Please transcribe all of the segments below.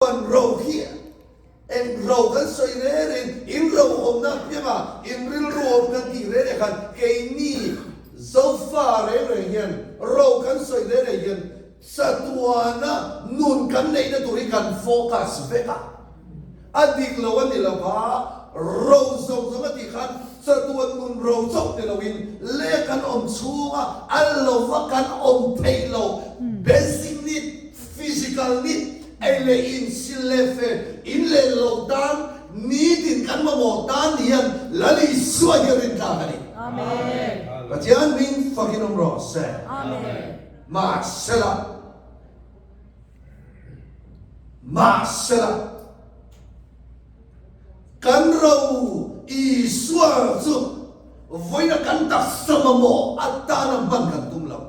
Chatuan ro hi eng ro kan sawi reng reng, in ro awmna apianga in rilru awm kan tih reng reng khan keini Zofa reng reng hian ro kan sawi reng reng hian chatuana nun kan neihna tur hi kan focus vek a. A dik lo a ni lo va, ro zawng zawng a tih khan chatuan nun ro chauh ni loin leh kan awm chhunga a lova kan awm theih lo basic need, physical need, ei leh in, sil leh fe, in leh lo tan nitin kan mamawh tan hian Lal Isua hi a rintlak a ni. Pathian hming fakin awm rawh se. Mahsela. Mahsela, kan ro Isua chu vawiina kan taksa mamawh atana hman kan tum lo.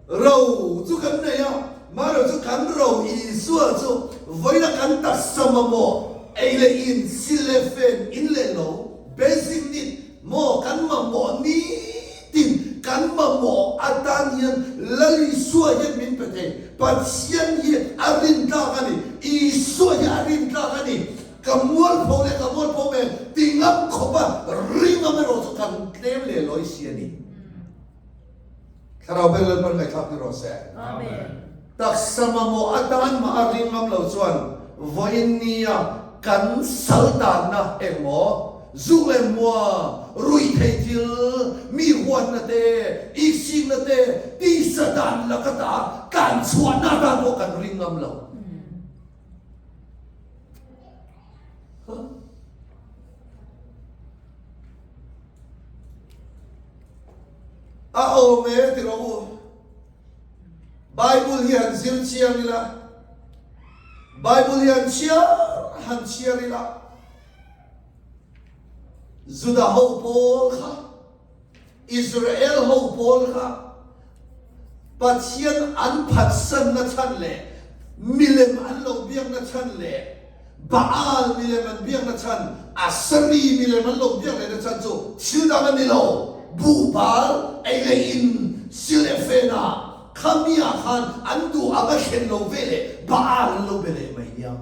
Ro chu kan nei a, mahro chu kan ro Isua chu vawiina kan taksa mamawh ei leh in, sil leh fen, in leh lo, basic need, Maw kan mamawh nitin kan mamawh atan hian Lal Isua hian min pe thei. Pathian hi a rintlak a ni. Isua hi a rintlak a ni. Ka mualpho leh ka mualpho men ti ngam khawp a ringam erawh chu kan tlem leh lawi si a ni. Thlarau ber Lalpan ngaihthlak ni rawh se. Taksa mamawh atan mah a ring ngam lo chuan vawiin nia kan sal tanna engmaw, zuk leh mua, ruih theih thil, mi huatna te, iksikna te, tisa dan laka ta tlan chhuahna atan pawh kan ring ngam lo. A awm e ti rawh u. Bible hi han zir chiang ila, Bible hi han chhiar han chhiar ila, Juda ho pawl kha, Israel ho pawl kha Pathian an phatsanna chhan leh milem an lo biakna chhan leh Baal milem an biakna chhan, Asari milem an lo biak lehna chhan chu thil dang a ni lo. Buhbal ei leh in sil leh fenah khami-ah khan an duh ang a thlen lo ve leh Baal an lo be leh mai nia.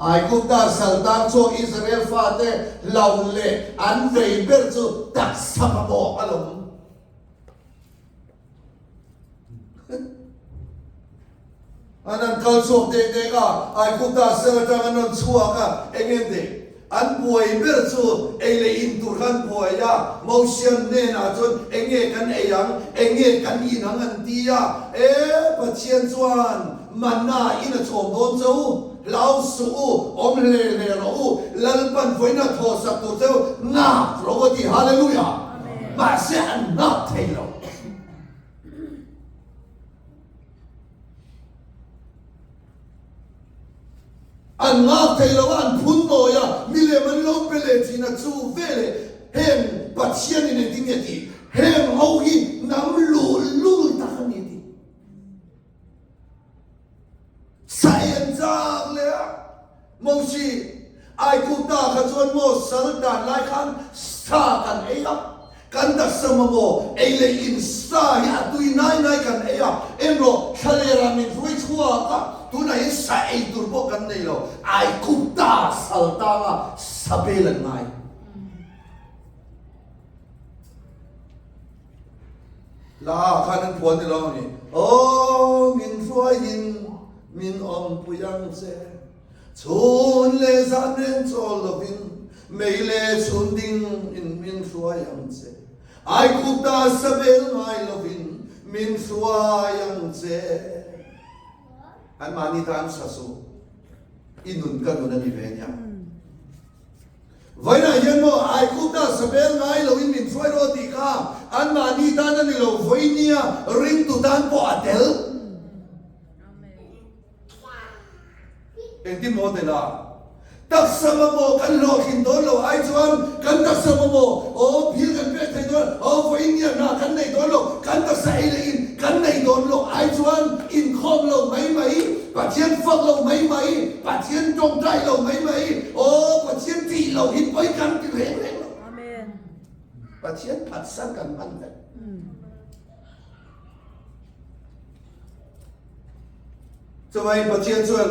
Aigupta saltan chu Israel fate hlau leh an vei ber chu taksa mamawh a lo awm. An an kal chhuak dek dek a, Aigupta sel atang an rawn chhuak a, eng nge ni? An buai ber chu ei leh in tur kha an buai a, Mosian hnenah chuan eng nge kan ei ang, eng nge kan in ang an ti a, E Pathian chuan manna in a chhawm dawn che u, hlau suh u, awm hle hle rawh u, Lalpan vawiin a thawhsak tur che u, nghak rawh u a ti, Hallelujah! Mahse an nghak thei lo. An nghak thei lo a, an phun nawi a, milem an lo pe leh thin a, chu veleh heng Pathianin engtin nge tih? Heng ho hi hnam luhlul tak a ni tih. Sai an chak leh a, Mosi, Aigupta kha chuan maw sal dan lai khan sa kan ei a, kan taksa mamawh ei leh in sa hi a tui nai nai kan ei a, engrawh thlalerah min hruai chhuak a, tunah hian sa ei tur pawh kan nei lo, Aigupta sal tanga sa bel an ngai. Hla ah khan an phuan ni lo ni. Aw min hruaiin min awmpui ang che. Chhun leh zan reng chawl lovin mei leh chhun ding in min hruai ang che. Aikupta sabel ngai lovin min hruai ang che. Anmahni tan sa suh. I nun ka nun a ni ve nia. Vawiinah hian maw Aigupta sabel ngai loin min hruai rawh tih kha anmahni tan a ni lo, vawinia ringtu tan pawh a tel. Engtin maw tel a? Taksa mamawh kan hlawhtlin dawn lo ai chuan kan taksa mamawh aw phil kan pek thei dawn aw vawinia hna kan nei dawn lo, kan taksa ei leh in kan nei dawn lo ai chuan inkhawm lo mai mai. Pathian fak lo mai mai, Pathian tawngtai lo mai mai, aw Pathian tih lo hi pawi kan ti reng reng lo. Amen. Pathian phatsan kan hman vek. Chuvangin Pathian chuan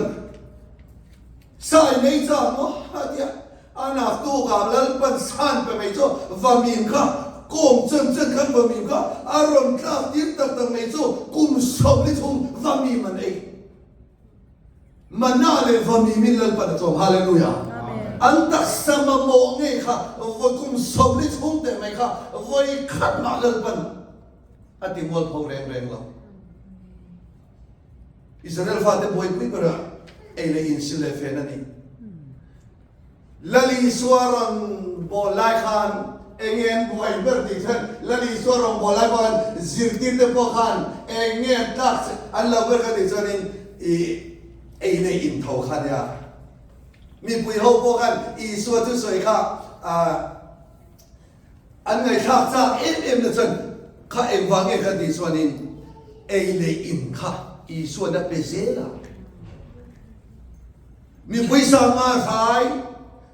Sai mei chak maw a ti a, a naktukah Lalpan san pe mai chu vamim kha kawng chen chen khan vamim kha a rawn tlak tir tak tak mai chu kum 40 chhung vamim an ei. Mana leh vamimin Lalpan a chawm. Hallelujah! An taksa mamawh ngei kha vawi kum 40 chhung teh mai kha vawi khat mah Lalpan a ti mualpho reng reng lo. Israel fate buaipui bera ei leh insil leh fen a ni. Lal Isua rawn bawl lai khan eng nge an buai ber tih chuan Lal Isua rawn bawl lai pawh khan zirtirte pawh khan eng nge an tlak an lo ber kha tih chuanin i ei leh in tho kha nia. Mipui ho pawh khan Isua thusawi kha an ngaihthlak chak em em na chuan kha engvang nge kha tih chuanin ei leh in kha Isua'n a pe zel a. Mipui sanga hrai,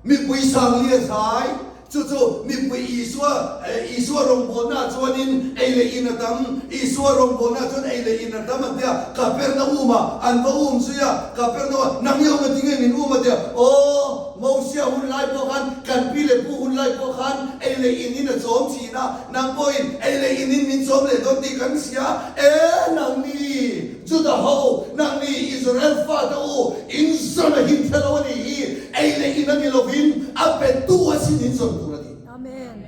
mipui sanglia hrai, chu chu mipui Isua, Isua rawngbawlnaah chuanin ei leh in a tam, Isua rawngbawlnaah chuan ei leh in a tam an ti a, Kapernaum ah an va um zui a, Kapernaum ah nang i awm a ti nge min um a ti a, aw Mosia hun lai pawh khan, kan pi leh pu hun lai pawh khan ei leh in in a chawm thin a, nang pawhin ei leh in in min chawm leh dawn tih kan hria, e nangni. Juda ho, nangni Israel fate u, in zawn a him thei lo a nih hi, ei leh in a ni lovin a petu a sin in zawn tur a ni. Amen.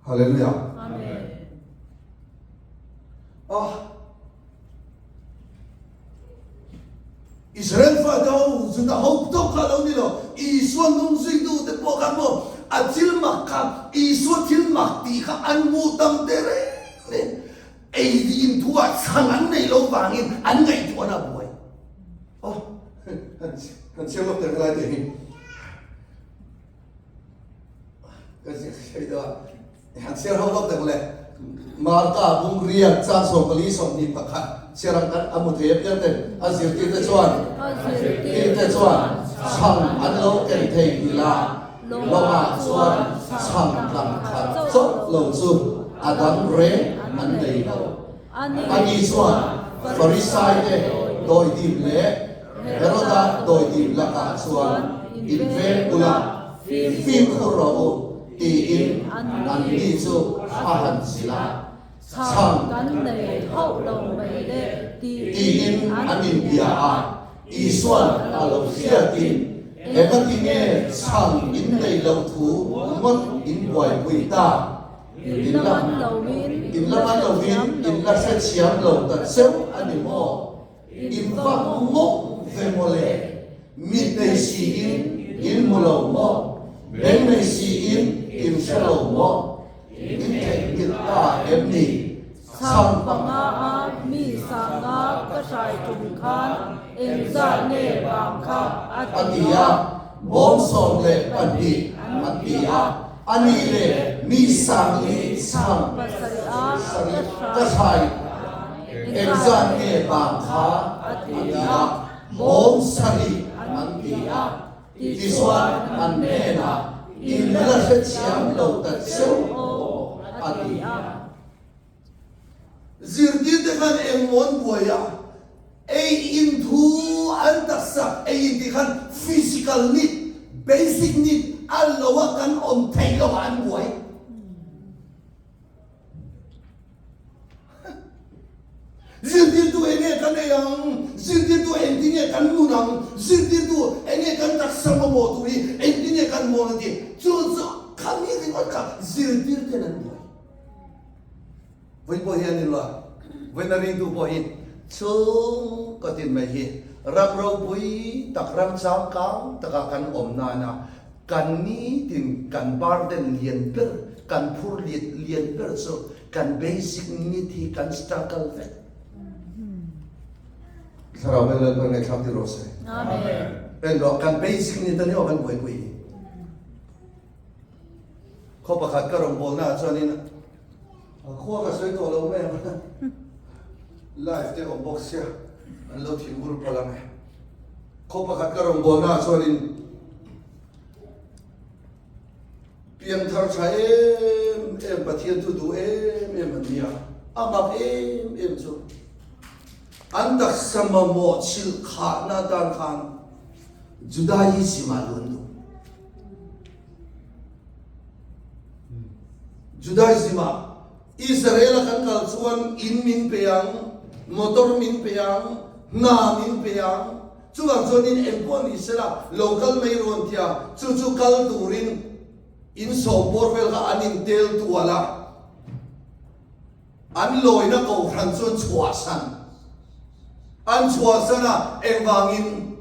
Hallelujah. Amen. Ah. Israel fate ho, Juda ho tawk kha lo ni lo, Isua nung zuitu te pawh khan maw a thil mak kha, Isua thil mak tih kha an hmuh tam tehreng nen. Ei ding thuah chhang an neih loh vangin an ngaihtuahna a buai. Aw, han chhiar lawk teh helai te hi. Ka ziak thei deuh a. Han chhiar ho lawk teh mawle. Marka bung riat chang 14 21 chhiar ang kan a hmu thei apiang ten a zirtirte chuan tirte chuan chhang an lo ken thei nghilh a. Lawngah chuan chhang tlang khat chauh lo chu a dang reng an nei lo. Ani chuan Farisaite dawidim leh Heroda dawidim lakah chuan inveng ula, fimkhur rawh u tiin anni chu a han zilh a. Chhang kan nei hauh lo mai le tiin an inbia a, Isua'n a lo hriatin, Engati nge chhang in nei loh thu ngawt in buaipui ta? In la man loin in la man loin in la hrethiam lo ta cheu a ni maw? In va ngawk ve maw le? Mit nei siin in hmu lo maw? Beng nei siin in hre lo maw? In theihnghilh ta em ni? Chhang panga a mi sanga ka hrai tum khan engzat nge vang kha a A ti a, bawm 12 an ti a, a ni leh mi sangli chhang pasarih ka hrai engzat nge vang kha a ti a, bawm sarih an ti a. Tichuan an hnenah, In la hrethiam lo ta cheu aw, a ti. Zirtirte khan engmaw an buai a, ei in thu an taksa ei in tih khan physical need, basic need a lo a kan awm theih lo ah an buai. Zirtirtu eng nge kan ei ang? Zirtirtu engtin nge kan nun ang? Zirtirtu eng nge kan taksa mamawh tur hi engtin nge kan hmuh ang a ti. Chu chu khami ringawt kha zirtirten an buai. Vawi pawh hi an inla, vawiin a ringtu pawh hi chhungkaw tin mai hi ram ropui tak, ram changkang takah kan awm nana Kan nitin kan burden lian ber, kan phur lian ber chu kan basic need hi kan struggle vek. Thlarau vel Lalpa ngaihthlak ti rawh se. Amen. En rawh, kan basic need ani aw kan buaipui hi. Khaw pakhat ka rawngbawlna ah chuanin khua ka sawi tawh lo mai ang. Live te awm bawk sia, an lo thinur palh ang e. Khaw pakhat ka rawngbawlna ah chuanin. Piangthar tha em em Pathian chu duh em em an nia, a mak em em chu an taksa mamawh chhilh khahna atan khan Judaism ah luh an duh. Judaism ah Israel a kan kal chuan in min pe ang, motor min pe ang, hna min pe ang, chuvang chuanin engpawh ni sela lo kal mai rawn tia chu chu kal turin in sawm bawr vel kha an intel tual a, an lawina kohhran chu an chhuahsan. An chhuahsan a, engvangin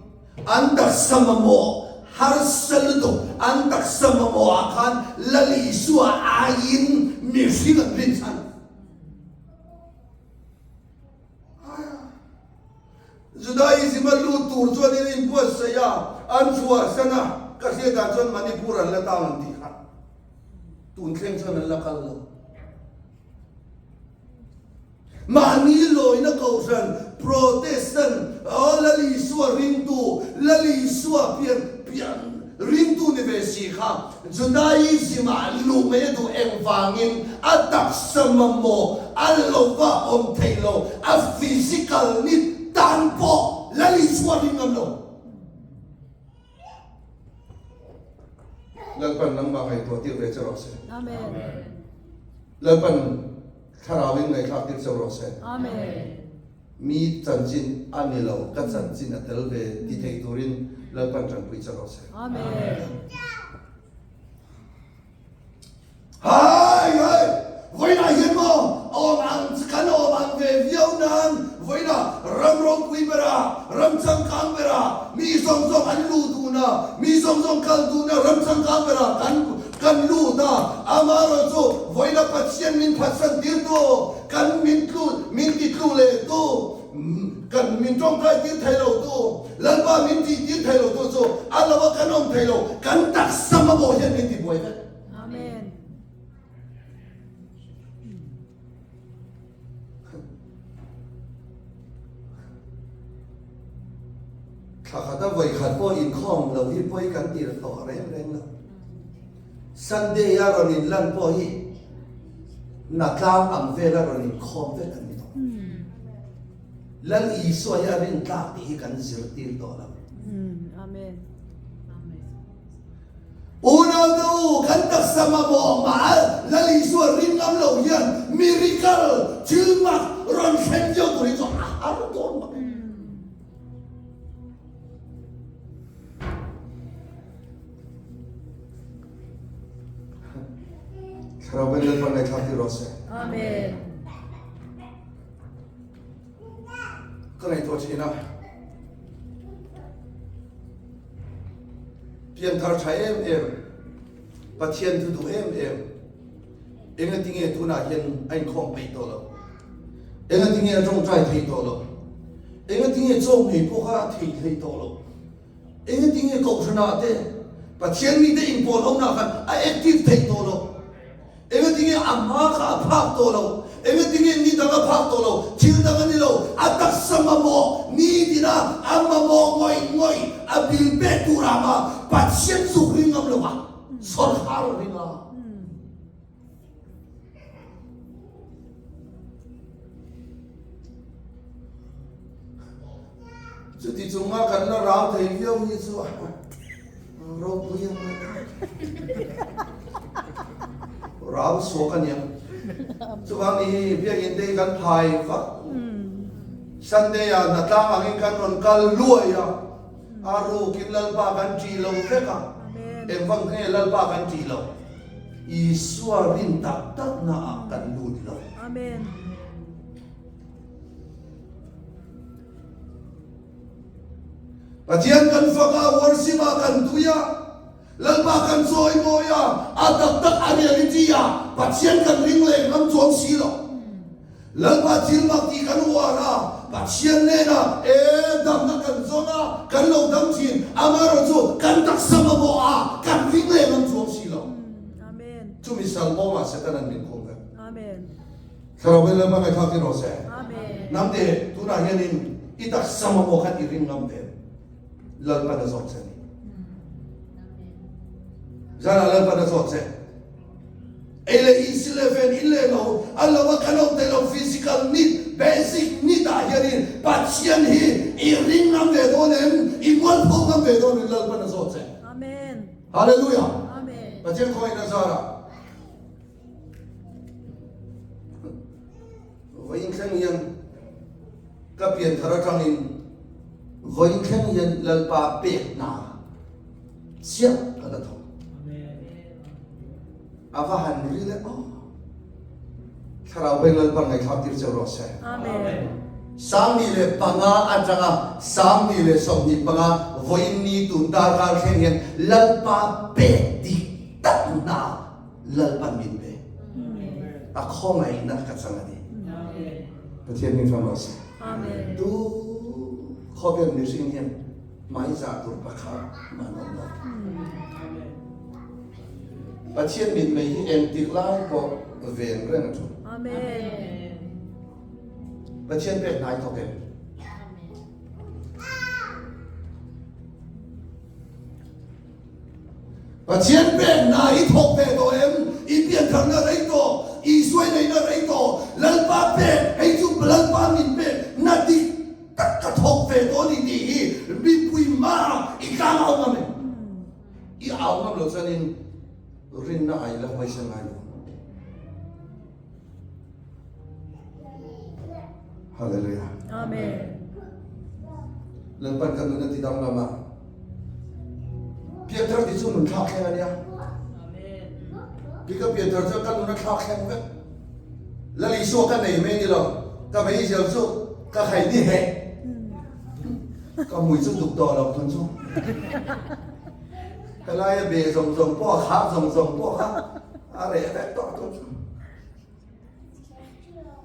an taksa mamawh harsa lutuk, an taksa mamawh ah khan Lal Isua aiin mihring an rinchhan. Judaism a lut tur chuan in inbuatsaih a, an chhuahsan a, ka hriat ah chuan Manipur an la tang an tih kha tun thleng chuan an la kal lo. Mahni lawina kohhran Protestant aw Lal Isua ringtu, Lal Isua pian pian ringtu ni ve si kha Judaism ah luh mai a duh engvangin a taksa mamawh a lova awm theih lo, a physical ni tan pawh Lal Isua ring ngam lo. Lalpan nangmah ngaihtuah tir ve che rawh se. Amen. Lalpan Thlarauin ngaihthlak tir chauh rawh se. Amen. Mi chanchin a ni lo, ka chanchin a tel ve ti thei turin Lalpan tanpui chauh rawh se. Amen. Hai hai! Vawiinah hian maw awm ang kan awm ang ve viau nan vawiinah ram ropui bera, ram changkang bera, mi zawng zawng an luh duhna, mi zawng zawng kal duhna ram changkang bera kan Kan lut a, amaherawh chu vawiina Pathian min phatsan tir tu, kan min tlu, min ti tlu leh tu, kan min tawngtai tir thei lo tu, Lalpa min tih tir thei lo tu chu a lo a kan awm thei lo, kan taksa mamawh hian min ti buai vek. Amen. Thla khata vawi khat pawh inkhawm lo hi pawi kan tir tawh reng reng lo. Sunday a rawn inlan pawh hi natlang ang vela rawn inkhawm vek an ni tawh. Lal Isua hi a rintlak tih hi kan zirtir tawh lo. Amen. Unaute u, kan taksa mamawh mah Lal Isua ring ngam lo hian miracle, thil mak, rawn thlen viau tur hi chu a har dawn mak e. Thlarau ben Lalpan ngaihthlak tir rawh se. Amen. Ka ngaihtuah thin a. Pianthar tha em em, Pathian thu duh em em, engatinge tunah hian a inkhawm peih tawh lo? Engatinge a tawngtai theih tawh lo? Engatinge chaw nghei pawh kha a theih hleih tawh lo? Engatinge kohhranah te Pathian mite inpawl honaah khan a active theih tawh lo? Engatinge a hma kha a phak tawh lo? Engatinge ni dang a phak tawh lo? Thil dang a ni lo, a taksa mamawh nitin a a mamawh ngawih ngawih a bil pek turah mah Pathian zuk ring ngam lo a, sawrkhar a ring a. Chuti chunga kan la rau thei viau hi chu a ropui ang a. Rau suak a niang. Chuvang ni hi biakinn te hi kan phai vak. Sunday ah hnatlang angin kan rawn kal luai a. A rukin Lalpa kan ṭih lo vek a. Engvang nge Lalpa kan ṭih lo? Isua rin tak takna ah kan lut lo. Amen. Pathian kan fak a, worship a kan tui a, Lalpa kan chawimawi a, a tak tak a reality a Pathian kan ring leh ngam chuang si lo. Lalpa thil mak tih kan uar a, Pathian nena e damna kan zawn a, kan lo dam thin, amaherawh chu kan taksa mamawh a, kan ring leh ngam chuang si lo. Chumi salbawmah Satan an min khum vek. Thlarau in Lalpa ngaihthlak ti rawh se. Namte, tunah hianin i taksa mamawh khan i ring ngam ve. Lalpan a zawt che a ni. Zanah Lalpan a zawt che. Ei leh in si leh ven in leh lo, a lo a kan awm theih lo physical need, basic need ah hianin Pathian hi i ring ngam ve dawn em? I mualpho ngam ve dawn em? Lalpan a zawt che. Amen. Hallelujah. Amen. Pathian khawngaihna zarah vawiin thleng hian ka pianthar atangin vawiin thleng hian Lalpa pek hna chiah ka la thawk. A va han ri leh aw. Thlarau beng Lalpan ngaihthlak tir cheu rawh se. Amen. 1005 atanga 1025 vawiin ni tun darkar thleng hian Lalpa pek dik tak hna Lalpan min pe. A khawngaihna ka chang a ni. Pathian hming fam rawh se. Amen. Tu khawvel mihring hian hmaizah tur pakhat mah an awm lo. Pathian mitmei hi engtik lai pawh ven reng a ṭul. Amen. Pathian pek hnai thawk em? Pathian pek hna i thawk ve tawh em? I piantharna rei tawh, Isua i neihna rei tawh, Lalpa pek, hei chu Lalpa min pek na dik tak ka thawk ve tawh a ni tih hi mipui hmaah i tlang au ngam em? I au ngam lo chuanin rinna ai la huaisen ngai lo. Hallelujah. Amen. Lalpan kan nun a ti danglam a. Pianthar ti chu nun thlak thleng a nia. Pi ka pianthar chuan ka nun a thlak thleng vek. Lal Isua ka nei mai ni lo. Ka meizial chu ka khai ni heh. Ka hmui chu duk tawh lo thun chu. Ka laia be zawng zawng pawh a khak zawng zawng pawh kha a reh vek tawh thun chu.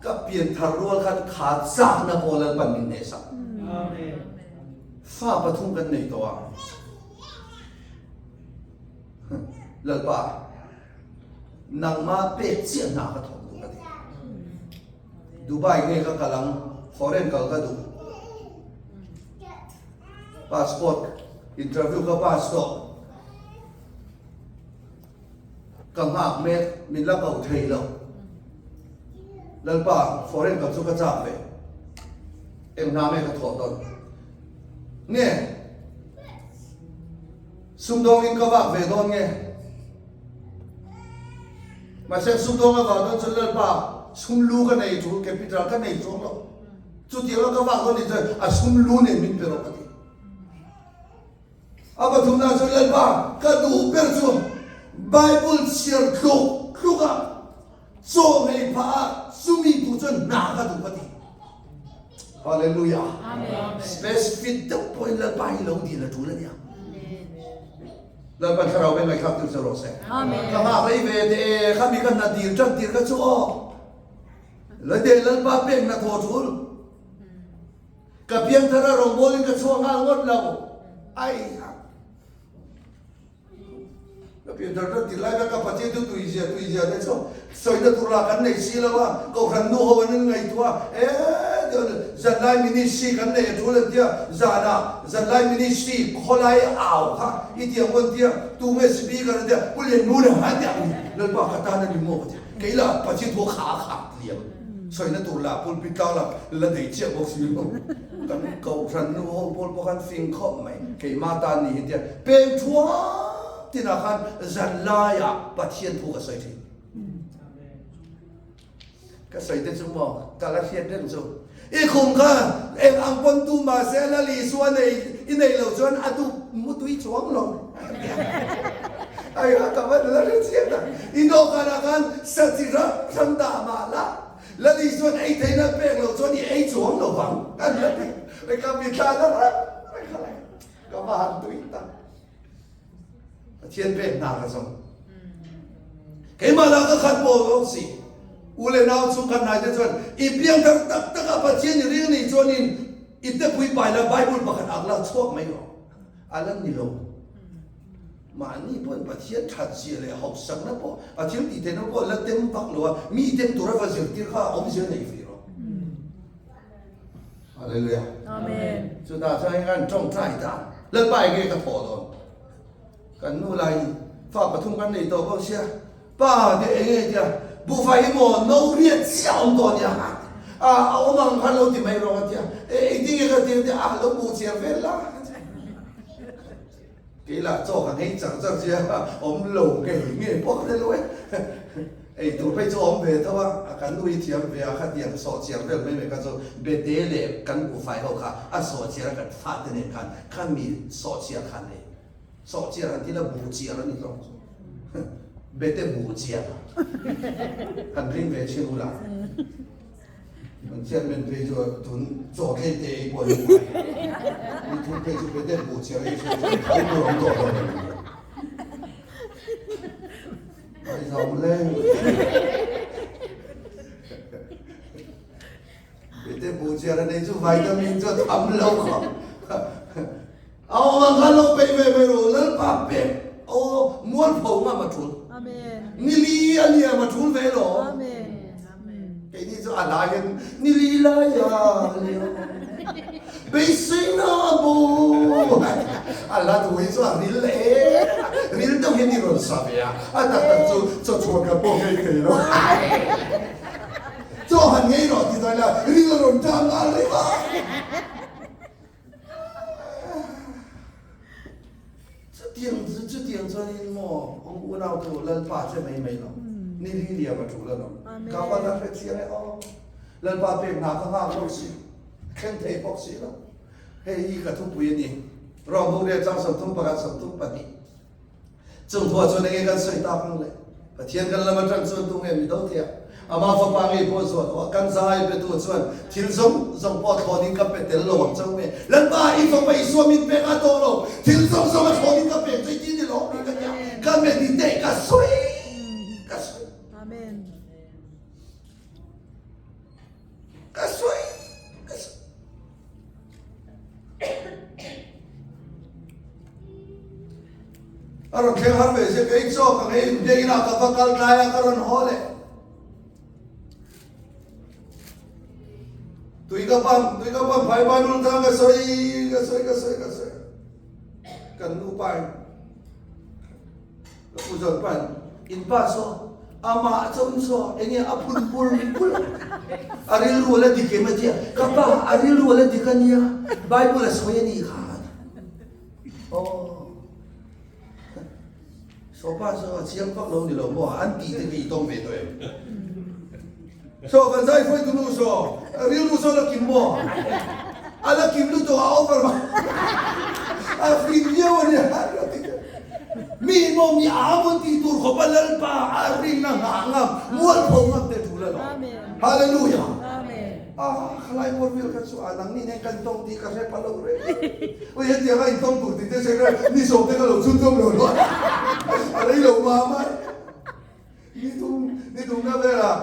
Ka pian thar rual khan kha chakna pawh Lalpan min hneh sak. Fa pathum kan nei tawh a. Lalpa, nangma pek chiah hna ka thawk duh ka ti. Dubai nge ka kal ang, foreign kal ka duh. Passport interview ka pass tawh. Ka nghak mek, min la ko thei lo. Lalpa, foreign kal chu ka chak ve. Eng hna nge ka thawh dawn? Nge sumdawngin ka vak ve dawn nge? Mahse sumdawng a vah dawn chuan Lalpa sum lu ka nei chu capital ka nei chuang lo. Chutianga ka vak dawn nih chuan a sum lu nen min pe rawh ka ti. A pathumna chuan Lalpa ka duh ber chu Bible chhiar tluk tluk a chaw ngei phah a chumi tu chuan hna ka duh ka ti. Hallelujah. Specific deuh pawhin Lalpa hi lo dil a tul a nia. Lalpan thlarau veng ngaihthlak tir che rawh se. Ka nghak rei ve teh e, khami ka hna dil tan tir kha chu aw. Late Lalpa pek hna thaw thul. Ka piangthar a rawngbawlin ka chhuak nghal ngawt lo. Ai ha. Ka pianthar tan ti lai kha ka Pathian chu tui zia tui zia te chu sawina tur lah kan nei si lo a, Kohhran nu ho an in ngaihtuah a, e zanlai ministry kan nei a tul an tia, zanah zanlai ministry khawlai au kha i tiang an tia, tunge speaker an tia, Pu Lianmuna an tia, Lalpa ka tan a ni maw ka tia, kei lah Pathian thu a kha a khak liam. Sawina tur lah pulpit tlang lah la nei chiah bawk si lo. Kan Kohhran nu ho pawl pawh khan fing khawp mai. Keimah tan ni hi tia peng thuam tinah khan zan laiah Pathian thu ka sawi thin. Ka sawi te chu maw ka la hriat reng chu. I khum kha eng ang pawn tu mahse Lal Isua nei i nei lo chuan a duh mutui chuang lo. Ai a ka van la hre chiang tak. I dawhkanah khan sa chi hrang hrang dah mah la, Lal Isuan ei theihna pek lo chuan i ei chuang lo vang kan la ti. Hei ka mithla na reng reng kha lai. Ka va han tui tak. Pathian pek hna ka zawng. Keimah lah ka khat maw lo si. U le nau chung khat hnai te chuan i piangthar tak tak a Pathian i ring nih chuanin i tepui pai la Bible pakhat ak la chhuak mai rawh. A la ni lo. Mahni pawhin Pathian that zia leh hausakna pawh a thil tih theihna pawh la tem vak lo a, mi tem tura va zirtir kha a awmzia nei ve rawh. Hallelujah. Amen. Chutah chuan kan tawngtai dan Lalpa enge ka thawh dawn? Kan nu lai fa pathum kan nei tawh bawk sia. Pa te eng nge tia buhfai hi maw no riat chiah awm tawh nia a a awm ang khan lo ti mai rawh a tia e engtin nge ka ti tia a lo buh chiah vel la kei lah chaw ka nghei char char sia awm lo ngei ngei pawh ka hre lo e ei tur phei chu awm ve tho a kan nu hi thiam ve a khatiang sawh chiar vel mai mai kha chu bete leh kan buhfai ho kha a sawh chiar a kan fate nen khan khami sawh chiar khan ei Sawh chiar han tila buh chiar a ni hlawm chu. Bete buh chiar han ring ve thin ula. Kan chairman phei chu tun chaw tlem te ei pawh a ni ngai. Ni thum phei chu bete buh chiar ei chu thau tur awm tawh lo. Ai zam leng. Bete buh chiar a nei chu vitamin chu a tham lo khawp. A awm ang kha lo peih ve mai rawh Lalpa pek aw mualpho ngam a tul. Nili a liam a tul ve lo. Keini chu a lai in nili lai a liam beiseina a bo. A la thu hi chu a ril e. Ril deuh hian i rawn sa ve a. A tak tak chu chaw chhuan kan pawh ngei thei lo. Chaw han ngei rawh ti dawn ila ril a rawn tang nghal reng a. Chutiang chutiang chuanin maw awm unau tu Lalpa che mai mai lo ni li liam a tul alawm. Ka va la hre chiang e aw. Lalpa pek hna ka nghak lo si thleng thei bawk si lo. Hei hi ka thupui a ni. Rawng Bukriah chang 31 32. Chung thuah chuan enge kan sawi tak ang le? Pathian kan lam atang chuan tunge mi do thei a? Ama fapa ngei pawh zuah lo a, kan zai petu chuan thil zawng zawng pawh thlawnin ka pe tel lo ang chauh nge? Lalpa, i fapa Isua min pek a tawh lo, thil zawng zawng a thlawnin ka pek chei ti ni lawm ni ka tia, ka meditate ka sawi ka sawi. Amen. Ka sawi ka sawi. A rawn thleng har ve se kei chaw ka ngei biakinn ah ka va kal tlai a ka rawn haw leh. Tui ka pam tui ka pam phai Bible tang ka sawi ka sawi ka sawi ka sawi. Kan nu pa in Ka pu zawt pan, in pa saw, amah chawm saw, enge a phun pur pur a rilru a la dik em a tia, ka pa a rilru a la dik a nia, Bible a sawi a nih kha. Aw, saw pa saw a chiang vak lo ni lo maw, an tih te khi i tawng ve tawh em? Saw kan zai hruai tu nu saw, a rilru saw la kim maw? A la kim lutuk a over mah a fing viau a nia. Mi maw mi a maw tih tur khawp a Lalpa a rin a nghah ngam mualpho ngam te tul a lo. Hallelujah. Ah khalai bawr vel kha chu a nang ni nen kan tawng tih ka hre pha lo reng. Ui hetiang a intawng tur tih te sawi kha ni sawm te ka lo chhun zawm lo lo. A rei lo mah mai. Ni thum ni thumna velah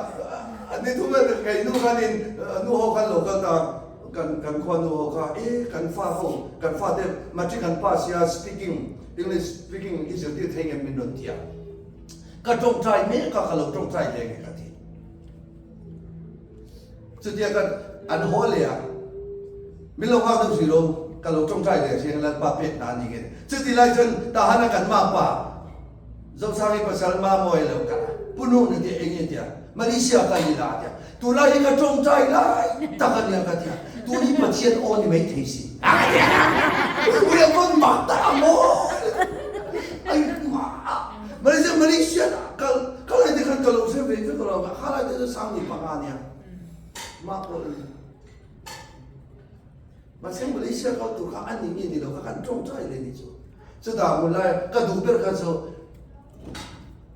ni thum vel kei nu khanin nu ho khan lo kal ta kan kan khua nu ho kha e kan fa ho kan fa te matric an pass hian speaking English speaking i zirtir thei ngem min rawn ti a ka tawngtai mek a ka lo tawngtai hle nge ka ti chutia kan an haw leh a min lo nghak deuh hrih lo ka lo tawngtai leh hriang Lalpa pek na ani nge chuti lai chuan tahana kan makpa Zosangi pasal Mamawi lo kal a, Pu Nung na tia eng nge tia, Malaysia kal ila a tia, tunlai hi ka tawngtai lai tak a nia ka tia, tun hi Pathian aw ni mai thei si a ka tia, ui a vawn mak tak a maw ai Malaysia Malaysia kal kal lai te khan ka lo hre ve vek lo kha lai te chu sang ni panga nia mah pawh Mahse Malaysia kal tur kha a ni nge ni lo kha kan tawngtai leh ni chu. Chutah hmun lai ka duh ber kha chu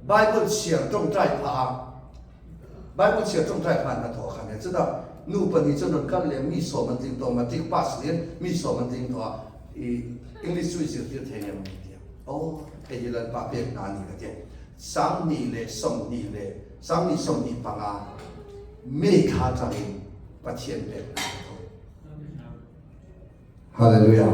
Bible chhiar tawngtai phah a, Bible chhiar tawngtai phah hnathawh kha nia. Chutah nu pahnih chuan rawn kal leh mi sawm an tling tawh, matric pass niin mi sawm an tling tawh a, i English chu i zirtir thei ngem an ti a. Aw hei hi Lalpa pek hna a ni ka ti a. 20 leh 20 leh 20 25 May thla atangin Pathian pek hna ka thawk. Hallelujah.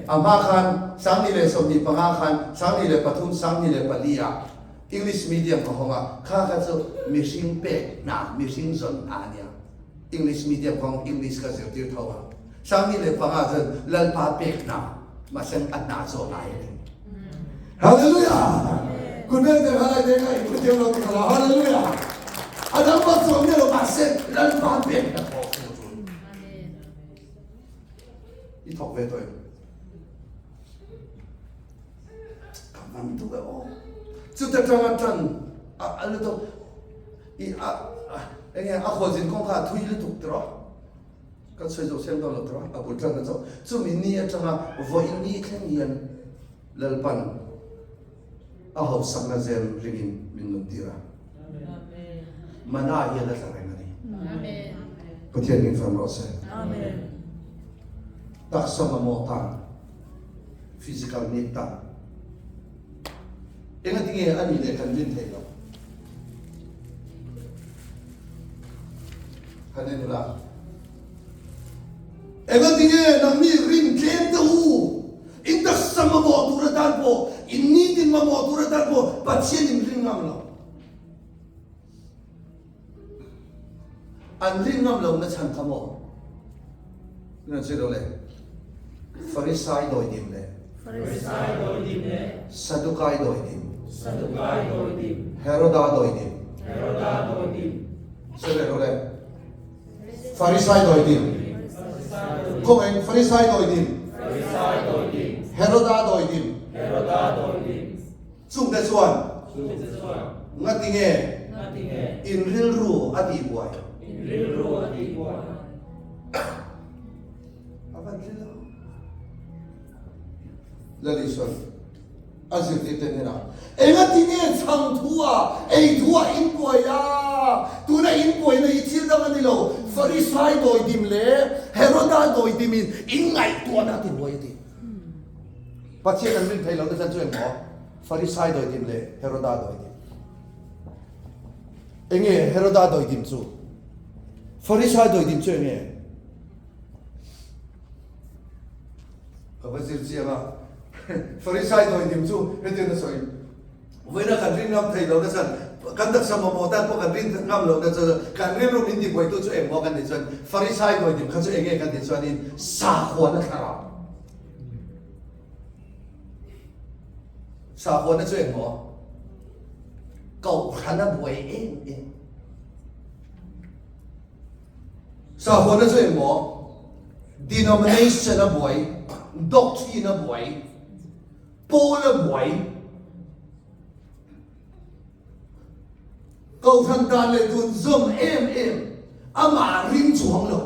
A hma khan 2025 khan 23 24 ah English medium ka hawng a, kha kha chu mihring pek hna, mihring zawn hna a nia. English medium ka hawng English ka zirtir tho a. 25 chuan Lalpa pek hna, mahse a hna chu a ngai a ni. Hallelujah. Kun vel te kha lai te kha in hrethiam lo ti kha la. Hallelujah! A dang bak chuang miah lo mahse Lalpa pek na thawk chu chu. I thawk ve tawh em? Ka man tuk e aw. Chuta tanga tan a a lutuk i a enge a khualzin kawng kha a thui lutuk tiraw? Kan sawi zawh siam dawn lo tiraw? A bul tan na chauh. Chumi ni atanga vawiin ni thleng hian Lalpan a hausakna zel ringin min nun tir a. Mana hi a la tla reng a ni. Pathian min fam rawh se. Taksa mamawh tan, physical need tan. Engatinge a nih leh kan rin theih loh? Han en ula. Engatinge nangni rin tlem te u? In taksa mamawh tur atan pawh, in nitin mamawh tur atan pawh Pathian in rin ngam lo. An rin ngam lohna chhan kha maw? Nan sawi lo le. Farisai dawidim le. Farisai dawidim le. Sadukai dawidim. Sadukai dawidim. Heroda dawidim. Heroda dawidim. Sawi leh rawh le. Farisai dawidim. Khawngaih Farisai dawidim. Farisai dawidim. Heroda dawidim. Heroda dawidim. Chungte chuan Chungte chuan Ngatinge Ngatinge in rilru a tihbuai in rilru a tihbuai A van hril lo. Lali sawi a zirtirte hnenah Engatinge chhang thua ei thua in buai a? Tuna in buaina hi thil dang a ni lo, Farisai dawidim leh Heroda dawidimin in ngaihtuahna a tibuai a ti. Pathian an rin thei lo nasa chu engmaw? Farisai dawidim leh Heroda dawidim. Enge Heroda dawidim chu? Farisai dawidim chu enge? Ka va zir chiang a. Farisai dawidim chu hetiang a sawi. Vawiina kan rin ngam thei lo nasa, kan taksa mamawh tan pawh kan rin ngam lo nasa, kan rilru min tibuaitu chu engmaw kan tih chuan Farisai dawidim kha chu enge kan tih chuanin sakhuana thlarau. Sakhuana chu engmaw? Kohhran a buai em em. Sakhuana chu engmaw? Denomination a buai, doctrine a buai, pawl a buai. Kohhran dan leh dun zawm em em amah ring chuang lo.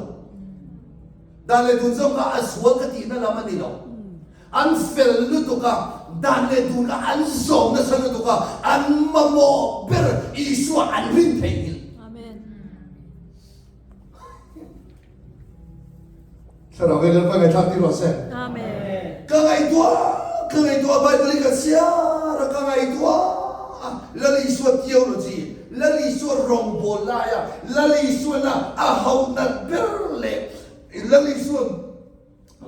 Dan leh dun zawm kha a sual ka tihna lam a ni lo. An fel lutuk a, dan leh dun kha an zawm nasa lutuk a, an mamawh ber Isua an rin theihnghilh. Thlarau hi Lalpa ngaihthlak tir rawh se. Amen. Ka ngaihtuah, ka ngaihtuah Bible hi ka chhiar a, ka ngaihtuah a, Lal Isua theology, Lal Isua rawngbâwl laia Lal Isuana a hauh nat ber leh Lal Isua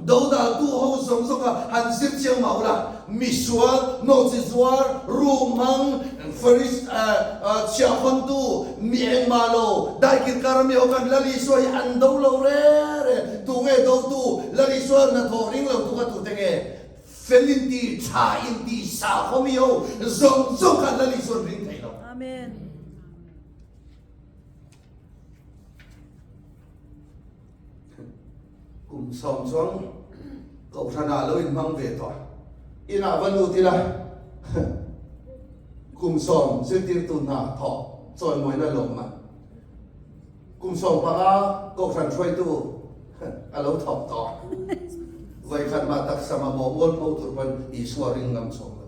Dodaltu ho zawng zawng kha han zir chiang mah ula, misual, nawhchi zuar, ruhmang, Faris chhiahhawntu, mi engmah lo, daikir kar ami ho khan Lal Isua hi an do lo re re, tu nge dotu, Lal Isua hnathawh ring lo tu kha tute nge, fel in ti, tha in ti, sakhaw mi ho zawng zawng khan Lal Isua an ring thei lo. Amen. Kum sawm chuang Kohhranah lo inhmang ve tawh a, inah va lut ila kum sawm zirtirtu hna thawh chawimawina lawmman, kum 15 Kohhran hruaitu a lo thawk tawh a, vawikhat mah taksa mamawh mualpho tur pawn Isua ring ngam chhuak lo.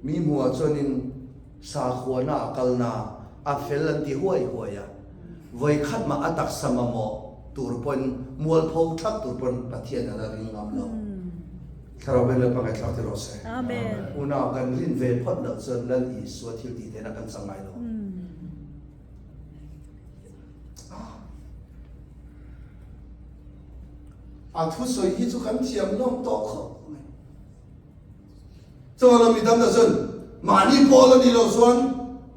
Mi hmuhah chuanin Sakhuana a kalna a fel an ti huai huai a, vawikhat mah a taksa mamawh tur pawn mualpho thak tur pawn Pathian a la ring ngam lo. Thlarau Beng Lalpa ngaihthlak ti rawh se. Unau kan rin ve phawt loh chuan Lal Isua thil tih theihna kan chang ngai lo. A thusawi hi chu kan thiam hlawm tawh khawp mai. Chuvangin mi tam tak chuan mahni pawl a nih loh chuan,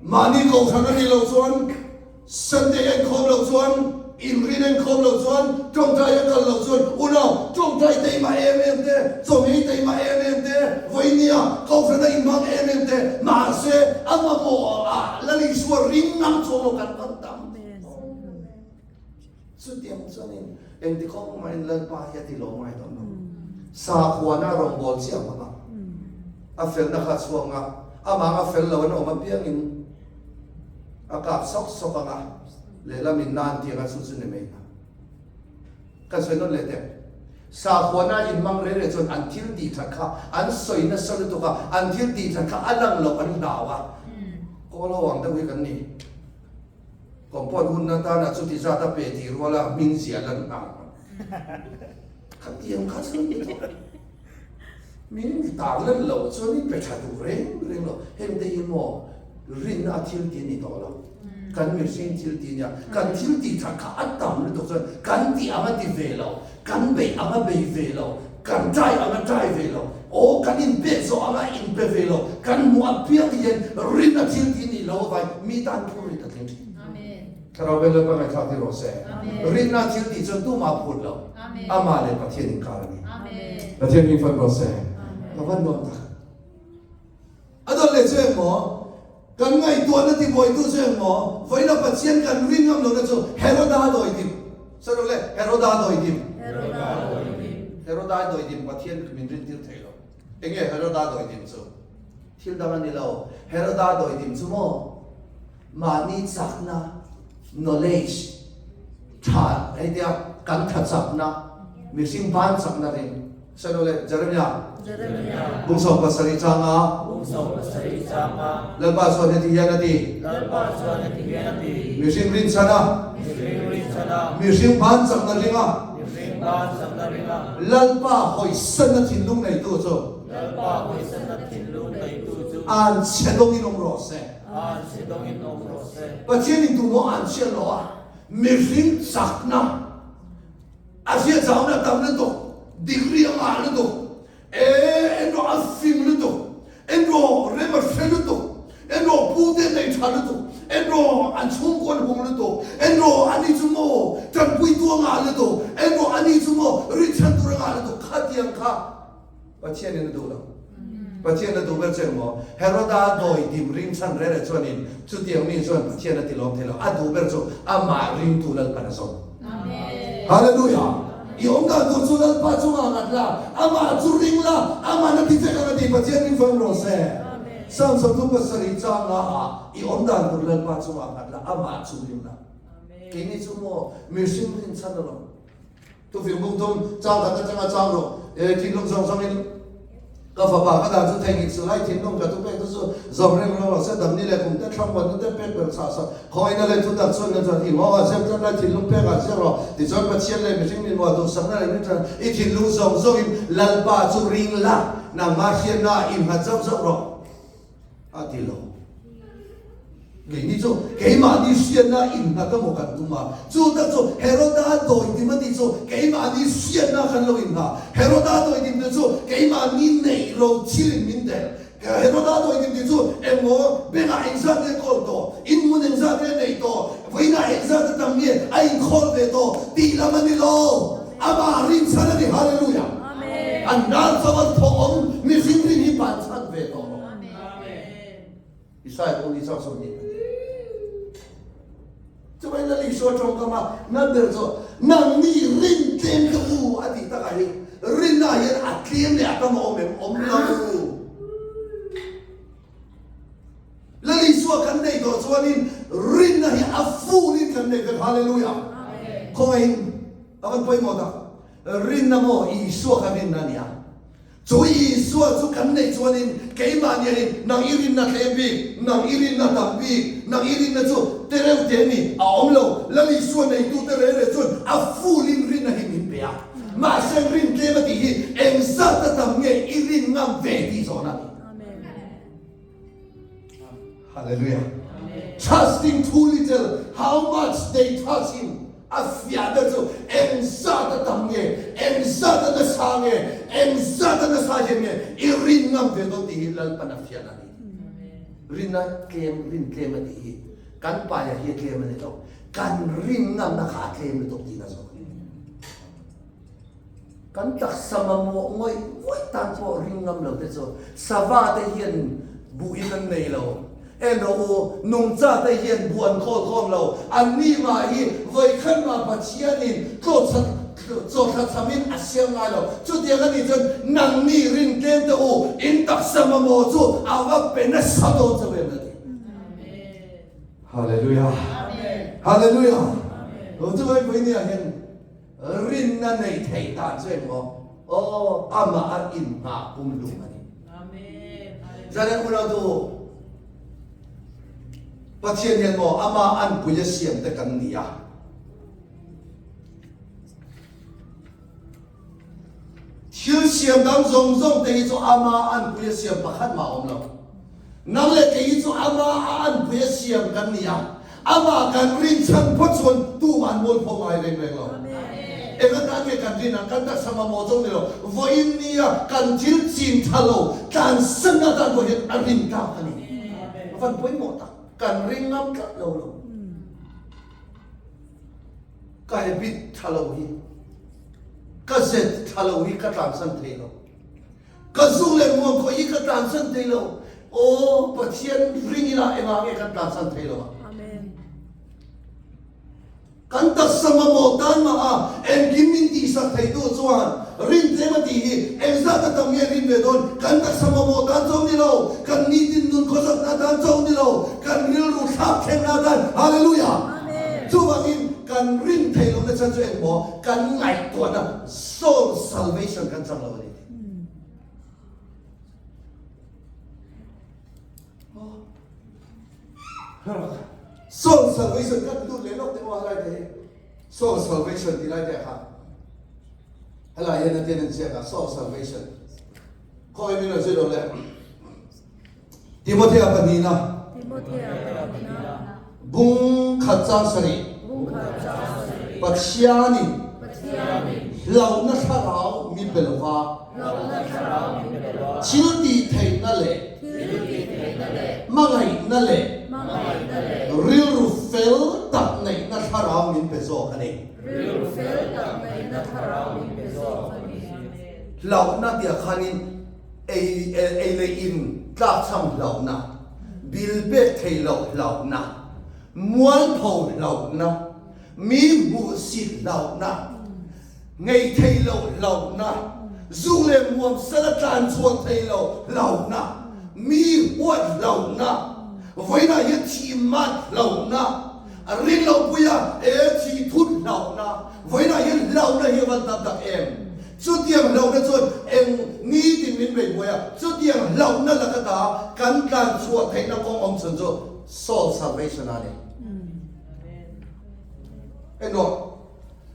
mahni kohhran a nih loh chuan, Sunday a inkhawm loh chuan. Inrin enkhawm loh chuan, tawngtai a kal loh chuan, unau, tawngtai teima em em te, chawhmei teima em em te, vawinia kohhrana inhmang em em te, mahse a mamawh ah Lal Isua ring ngam chuang lo kan van tam. Chutiang chuanin engti kawng mahin Lalpa hi a ti lo ngai dawn lo. Sakhuana rawngbâwl chiah hmang a, a felna kha a chhuak ang a, amah anga fel lo an awm apiangin a kap sawk sawk ang a, lehlam in nan tiang a chu chu ni mai hna. Kan sawi nawn leh teh. Sakhuana inhmang reng reng chuan an thil tih that kha an sawi nasa lutuk a, an thil tih that kha a lang loh an hlau a. Kawl ho ang deuh hi kan ni. Compound hun atana chuti zat a pe tih ruala hming ziah lan nghal ang. Khatiang kha chuan ni tawh. Min tar lan loh chuan in pe tha duh reng reng lo. Heng te hi maw rinna a thil ti a ni tawh lo. Kan mihring thil ti nia. Kan thil tih that kha a tam lutuk chuan kan tih ang a ti ve lo, kan beih ang a bei ve lo, kan try ang a try ve lo, aw kan inpek zawh ang a inpe ve lo, kan hmuh apiang hian rinna thil ti nih lo avai mi tan phur rit a tling thin. Thlarau vel Lalpa ngaihthlak tir rawh se. Rinna thil tih chuan tumah phut lo. Amah leh Pathian inkar a ni. Pathian hming fat rawh se. Ka van nuam tak. A dawt leh chu engmaw? Kan ngaihtuahna tibuaitu chu engmaw? Vawiina Pathian kan rin ngam lohna chu Heroda dawidim. Sawi rawh le, Heroda dawidim. Heroda dawidim. Heroda dawidim Pathian min rintir thei lo. Enge Heroda dawidim chu? Thil dang a ni lo. Heroda dawidim chu maw? Mahni chakna, knowledge, tha, hei tia kan tha chakna, mihring ban chakna ring. Sawi le, Jeremia. Jeremia. Bung 17 changa. Bung 17 changa. Lalpa chuan heti hian a ti. Lalpa chuan heti hian a ti. Mihring rinchhan a. Mihring rinchhan a. Mihring ban chakna ring a. Mihring ban chakna ring a. Lalpa hawisanna thinlung neitu chu. Lalpa hawisanna thinlung neitu chu. An chhe dawngin awm rawh se. An chhe dawngin awm rawh se. Pathian in tumaw an chhiat lo a, mihring chakna. A hriatzauna tam lutuk, degree a ngah lutuk, ee enrawh a fing lutuk, enrawh rem a hre lutuk, enrawh pu te nei tha lutuk, enrawh an chhungkaw an hung lutuk, enrawh ani chu maw tanpuitu a ngah lutuk, enrawh ani chu maw rinchhan tur a ngah lutuk, khatiang kha Pathianin a duh lo. Pathian a duh ber che maw? Heroda dawi dim ringchhan rere chuanin chutiang mi chuan Pathian a ti lawm thei lo. A duh ber chu amah ringtu Lalpan a zawm. Hallelujah! I awm dan tur chu Lalpa chungah ngat la, amah chu ring la, amah na ti vek ang a ti. Pathian min fam rawh se. Psalm 37 changa ah i awm dan tur Lalpa chungah ngat la, amah chu ring la. Keini chu maw mihring rinchhan alawm. Tufing bung thum chang khat atanga chang rawh. E thinlung zawng zawngin ka fapa ka dan chu theihnghilh suh lai thinlung ka thupek te chu zawm reng reng rawh se damni leh kum te thlang huatna te pek ber chhah sak khawngaihna leh thutak chhuan na chuan i nghawng ah zep tlat lai thinlung pek ah ziak rawh tichuan Pathian leh mihring min muah duhsakna leh min tan i thinlung zawng zawngin Lalpa chu ring la nangmah hriatna ah innghat zauh zauh rawh. A ti lo. Keini chu keimahni hriatna innghat emaw kan tum a, chu tak chu Heroda dawidim a tih chu keimahni hriatna kan lo inngah. Heroda dawidim tih chu keimahni neih lo thilin min del. Heroda dawidim tih chu engmaw bengah engzat nge kawl tawh, inhmun engzat nge neih tawh, vawiinah engzat a tam nge a inkhawl ve tawh tih lam a ni lo. Amah rinchhan a ni. Hallelujah! An ral chauh an thawh awm mihring rin hi banchhan ve tawh rawh. Isaiah pawh ni chak sawn ni a ti. Chuvangin Lal Isua tawngkam a nan ber chu nangni rin tlem te u a tih takah hi rinna hian a tlem leh a tam a awm em? Awm lo. Lal Isua kan neih tawh chuanin rinna hi a fulin kan nei vek. Hallelujah! Khawngaihin a van pawimawh tak. Rinna maw Isua kha rinna a ni a. Chu Isua chu kan neih chuanin keimahni hianin nang i rinna tlem bik, nang i rinna tam bik, nang i rinna chu te reuh te ni a awm lo. Lal Isua neitute reng reng chuan a fulin rinna hi min pe a. Mahse rin tlem a tih hi engzat a tam nge i rin ngam ve tih zawhna a ni. Hallelujah. Trusting too little, how much they trust him. A fiah ber chu eng zat a tam nge, eng zat a nasa nge, eng zat a nasa hian nge i rin ngam ve dawn tih hi Lalpan a fiahna a ni. Rinna tlem, rin tlem a tih hi. Kan paia hi a tlem a ni lo. Kan rin ngamna kha a tlem lutuk tihna zawk a ni. Kan taksa mamawh ngawih ngawih tan pawh ring ngam lo te chu sava te hian buh in an nei lo. En rawh u, nungcha te hian buh an khawl khawm lo. An ni mah hi vawikhat mah Pathianin tlawhchhat chawthla thamin a siam ngai lo. Chutiang a nih chuan nangni rin tlem te u, in taksa mamawh chu a va pe nasa dawn chauh em a ti. Hallelujah! Hallelujah! Chu vawi nia hian Rinna nei theih dan chu engmaw? Aw, amah a inhngah pumhlum a ni. Zanen unautu, Pathian hian maw amah anpui a siam te kan ni a. Thil siam dang zawng zawng te hi chu amah anpui a siam pakhat mah a awm lo. Nang leh kei hi chu amah a anpui a siam kan ni a, amah kan rin chhan phawt chuan tumah an mualpho ngai reng reng lo. Eng atan nge kan rin ang? Kan taksa mamawh zawng ni lo. Vawiin nia kan thil chin tha lo tlansan atan pawh hian a rin tlak a ni. A van pawimawh tak. Kan ring ngam tlat lo lo. Ka habit tha lo hi, ka zet tha lo hi ka tlansan thei lo. Ka zu leh muang khawih hi ka tlansan thei lo. Aw Pathian ring ila engah nge kan tlansan thei lo a? Kan taksa mamawh tan mah a engkim min tihsak theitu chuan rin tlem a tih hi engzat a tam nge rin ve dawn? Kan taksa mamawh tan chauh ni lo, kan nitin nun khawsakna tan chauh ni lo, kan rilru thlak thlengna tan. Hallelujah! Chuvangin kan rin theih lohna chhan chu engmaw? Kan ngaihtuahna soul salvation kan chang lo a ni. Soul salvation kan lut leh lawk teh aw helai te hi soul salvation tih lai te kha helai hian a tian an ziak a soul salvation khawi min rawn zui lo le Timothea pahnihna bung khat chang sarih Pathianin hlauhna thlarau min pe lova thil tih theihna leh hmangaihna leh rilru fel tak neihna thlarau min pe zawk a ni. Hlauhna tih ah khanin ei ei leh in tlakchham hlauhna, bil pek thei loh hlauhna, mualpho hlauhna, mi hmuhsit hlauhna, ngei thei loh hlauhna, zu leh muam sala tlan chhuah thei lo hlauhna, mi huat hlauhna, vawiinah hian thih mat hlauhna, rin loh puia e thih thut hlauhna, vawiinah hian hlauhna hi a van tam tak em? Chutiang hlauhna chuan eng nitin min bei buai a, chutiang hlauhna laka ta kan tlan chhuah theihna kawng awm chhan chu soul salvation a ni. Engawh,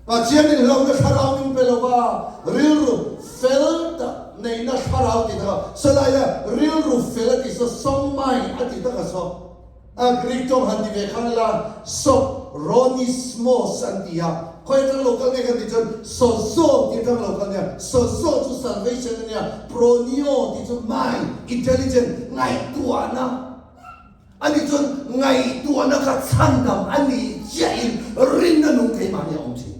Pathianin hlauhna thlarau min pe lo va, rilru fel tak neihna thlarau tih takah sawlaia rilru fel a tih saw sound mind a tih takah saw a Greek tawng han ti ve khan ila sophronismos an ti a, khawi atang lo kal nge kan tih chuan sozo tih atang lo kal nia, sozo chu salvation a nia, pronio tih chu mind, intelligent, ngaihtuahna. Ani chuan ngaihtuahna kha chhandam a nih chiahin rinna nung keimahni a awm thin.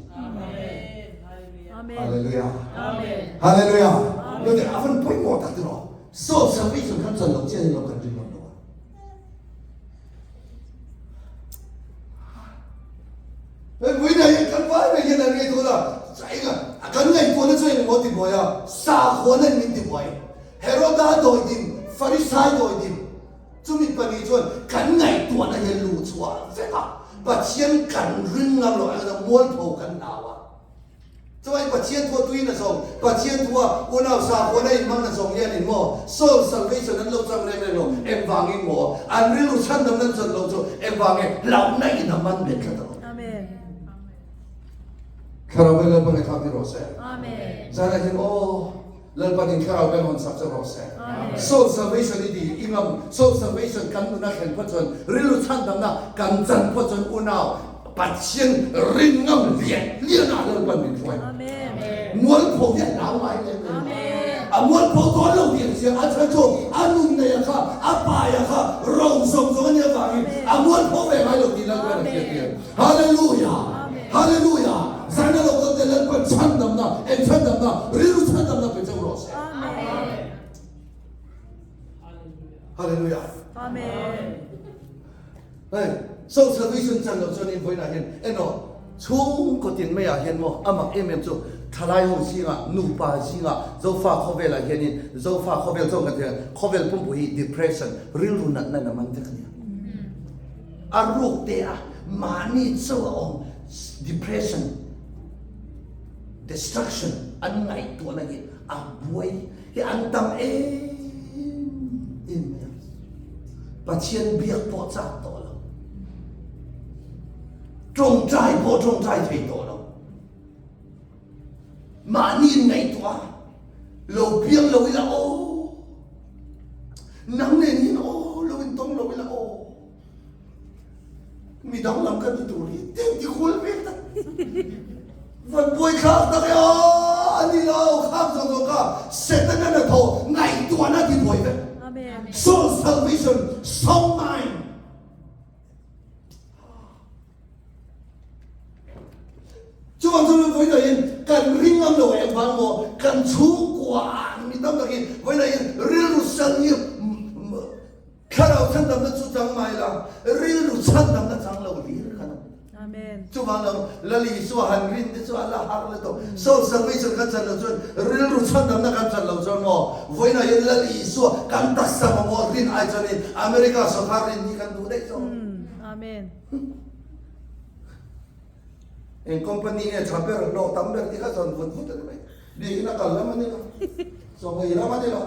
Hallelujah. Hallelujah. Nute a van pawimawh tak tiraw. Soul salvation khan chan lo chian in lo kan ring ngam lo a. Hei muina hian kan vai mai hian an ngaihtuah la. Chainga kan ngaihtuahna chu engmaw ti buai a, sakhuana in min ti buai. Heroda dawidim, Farisai dawidim. Chumi pahnih chuan kan ngaihtuahna hi a luh chhuah vek a, Pathian kan ring ngam lo anga mualpho kan hlau a. Chuvangin Pathian thua tuiin a zawng, Pathian thua unau sakhuana inhmang na zawng hianin maw soul salvation an lo chang reng reng lo, engvangin maw an rilru chhandamna an chan loh chu engvange hlauhna in a man bet tlat alawm. Thlarau beng Lalpa ngaihthlak ni rawh se. Zanah hian aw. Lalpan in thlarau beng hawn sak che rawh se. Soul salvation i ti i ngam soul salvation kan nuna thlen phawt chuan rilru chhandamna kan chan phawt chuan unau Pathian rin ngam lian lian ah Lalpan min hruai. Mualpho hi a hlau ngai lem lo. A mualpho dawn lo tih an chiang a chhan chu a nun nei a kha a pai a kha ro zawng zawng a nih avangin a. A mualpho ve ngai lo tih Lalpan a hriattir. Hallelujah! Hallelujah! Zaina lo kalte Lalpan chhandamna, eng chhandamna? Rilru chhandamna pe chauh rawh se. Hallelujah! Amen. Hei, soul salvation chan loh chuan in vawiinah hian emaw chhungkaw tin maiah hian maw a mak em em chu thalai ho zingah, nupa zingah, Zofa khawvelah hianin Zofa khawvel chuan kan thei khawvel pumpui hi depression, rilru natna in a man vek a nia. A ruk te a mahni chauh a awm depression, destruction an ngaihtuahna hi a buai hi an tam em em mai a. Pathian biak pawh chak tawh lo. Tawngtai pawh tawngtai thei tawh lo. Mahni in ngaihtuah a, lo piang lo ila aw. Nang nen hian aw, lo intawng lo ila aw. Mi danglam ka ni tur hi teng ti khual vel tak. Van buai thlak tak e aw a ni lo kham zawng zawng kha Setana na thaw ngaihtuahna ti buai vek. Soul salvation, sound mind. Chuvang chuan vawiin kan ring ngam lo engvang maw kan chhungkua ah mi tam takin vawiin rilru sang hi Thlarau chhandamna chu chang mai la, rilru chhandamna chang lo hlir kha no. Amen. Chuvang lo Lal Isua han rin te chu a la har le tawh. Soul salvation kan chan lo chuan rilru chhandamna kan chan lo chuan maw vawiinah hian Lal Isua kan taksa mamawh rin ai chuanin America sawrkar rin hi kan duh daih zawk. Amen. Eng company nge tha ber, hlawh tam ber tih kha zawn vut vut a ni mai. Biakinn a kal lam a ni lo, chawngei lam a ni lo.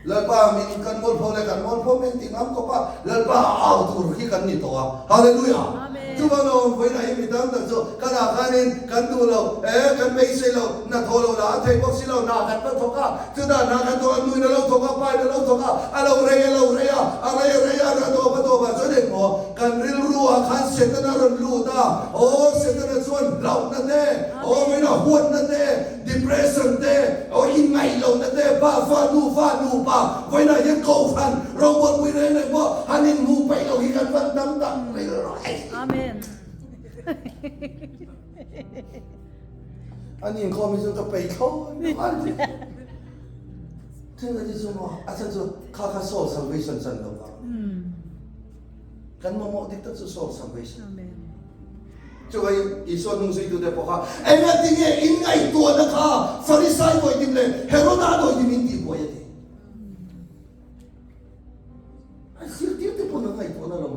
Lalpa min kan mualpho leh kan mualpho min ti ngam khawp a, Lalpa a au tur hi kan ni tawh a. Hallelujah! Chuvang lo awm vawiinah hi mi tam tak chu kan ah khanin kan duh lo, eh kan beisei lo, hna thawh lo lah a thei bawk si lo, hna kan va thawk a, chutah hna kan thawk a, nuin a lo thawk a, pain a lo thawk a, a lo rei a lo rei a, a rei a rei a, a tawp a tawp a, chuan engmaw kan rilru ah khan Setana rawn lut a, aw Setana chuan hlauhna te, Aw min a huatna te, depression te, aw inngaih lohna te, pa fa, nu fa, nupa, vawiinah hian kohhran robualpui reng reng pawh han inhmuh peih loh hi kan van tam tak rilru ai. Amen. An inkhawm hi chu ka peih thlawt lo a. Thil a ti chu maw, a chhan chu kha kha soul salvation chan lo vang. Kan mamawh dik tak chu soul salvation. Amen. Chuai Isua hnungzuitute pawh kha engatinge in ngaihtuahna kha Farisai dawidim leh Heroda dawidim in tihbuai a ti. An zirtirte pawn an ngaihtuahna lo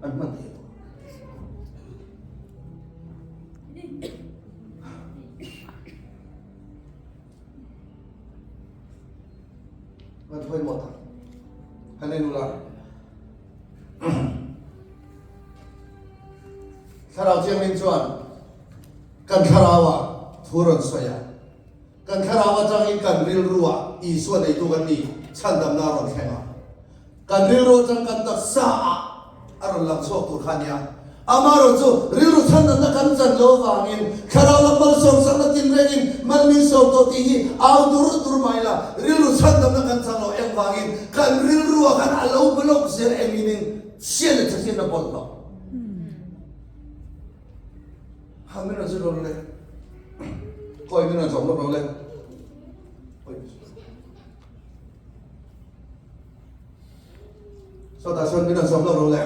an hman thei lo. Van pawimawh tak. Hallelujah. Thlarau Thianghlim chuan kan thlarauah thu rawn sawi a, kan thlarau atangin kan rilruah Isua neitu kan ni chhandamna a rawn thleng a, kan rilru atang kan taksaah a rawn lang chhuak tur kha a nia. Amaherawhchu, rilru chhandamna kan chan lo avangin thlarau lam malsawmsakna tinrengin mal min sawm tawh tih hi au dur dur mai la, rilru chhandamna kan chan lo engvangin kan rilruah khan a lo block zel enginin chhiat leh thahriatna bawlh lo. Ha min rawn zir lo le. Khawi min rawn zawm lawk lo le. Sawtah sawn min rawn zawm lawk lo le.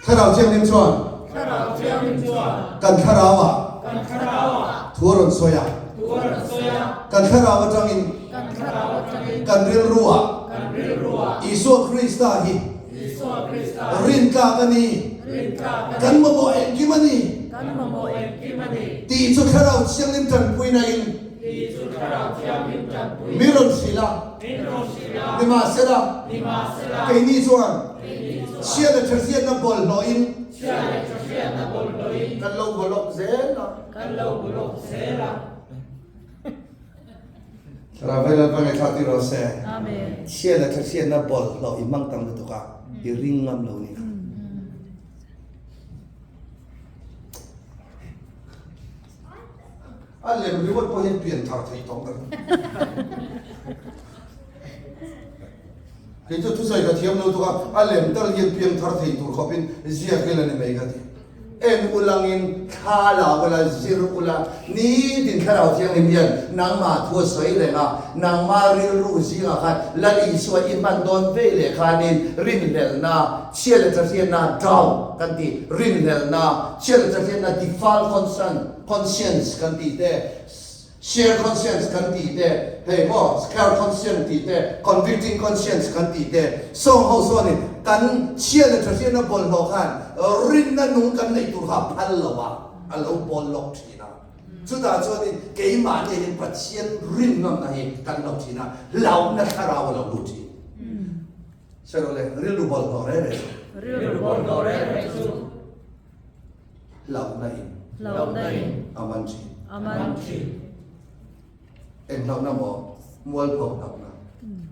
Thlarau Thianghlim chuan Thlarau Thianghlim chuan kan thlarauah kan thlarauah thu a rawn sawi a. thu a rawn sawi a. Kan thlarau atangin kan thlarau atangin kan rilruah kan rilruah Isua Krista hi Isua Krista hi rintlak a ni. rintlak a ni. Kan mamawh engkim a ni. Kan mamawh engkim a ni. Tih chu Thlarau Thianghlim tanpuina in Tih chu Thlarau Thianghlim tanpuina min rawn hrilh a. min rawn hrilh a. Nimahsela Nimahsela keini chuan Chhia leh ṭhahriatna bawlhhlawhin Chhia leh ṭhahriatna bawlhhlawhin kan lo bulawk zel a. Kan lo bulawk zel a. Thlarau Vei Lalpa ngaihthla tir rawh se. Amen. Chhia leh ṭhahriatna bawlhhlawh i hmang tam lutuk a, i ring ngam lo ni kha. A lem ringawt pawh hian pian thar thei tawng ka ring. Kei chu thusawi ka thiam lo tuk a, a lem tal hian piangthar thei tur khawpin ziak ila ni mai ka ti. En ulangin thla la ula, zir ula, nitin Thlarau Thianghlim hian nangmah thu a sawi reng a, nangmah rilru zingah khan Lal Isua i hman dawn vei leh khanin rinhlelhna, chhia leh thahriatna, doubt kan ti, rinhlelhna, chhia leh thahriatna, defiled conscience kan tih te, Share conscience kan tih te, hei maw scare conscience tih te, convicting conscience kan tih te, sawng ho sawnin kan chhia leh tha hriatna bawlhhlawh khan rinna nung kan neih tur kha a phal lo a, a lo bawl lawk thin a. Chutah chuanin keimahni hian Pathian rin ngamna hi kan lo thin a, hlauhna thlarau a lo lut thin. Sawi rawh le, rilru bawlhhlawh reng reng chu. Rilru bawlhhlawh reng reng chu. Hlauhna in. Hlauhna in. A man thin. A man thin. Eng hlauhna maw? Mualpho hlauhna.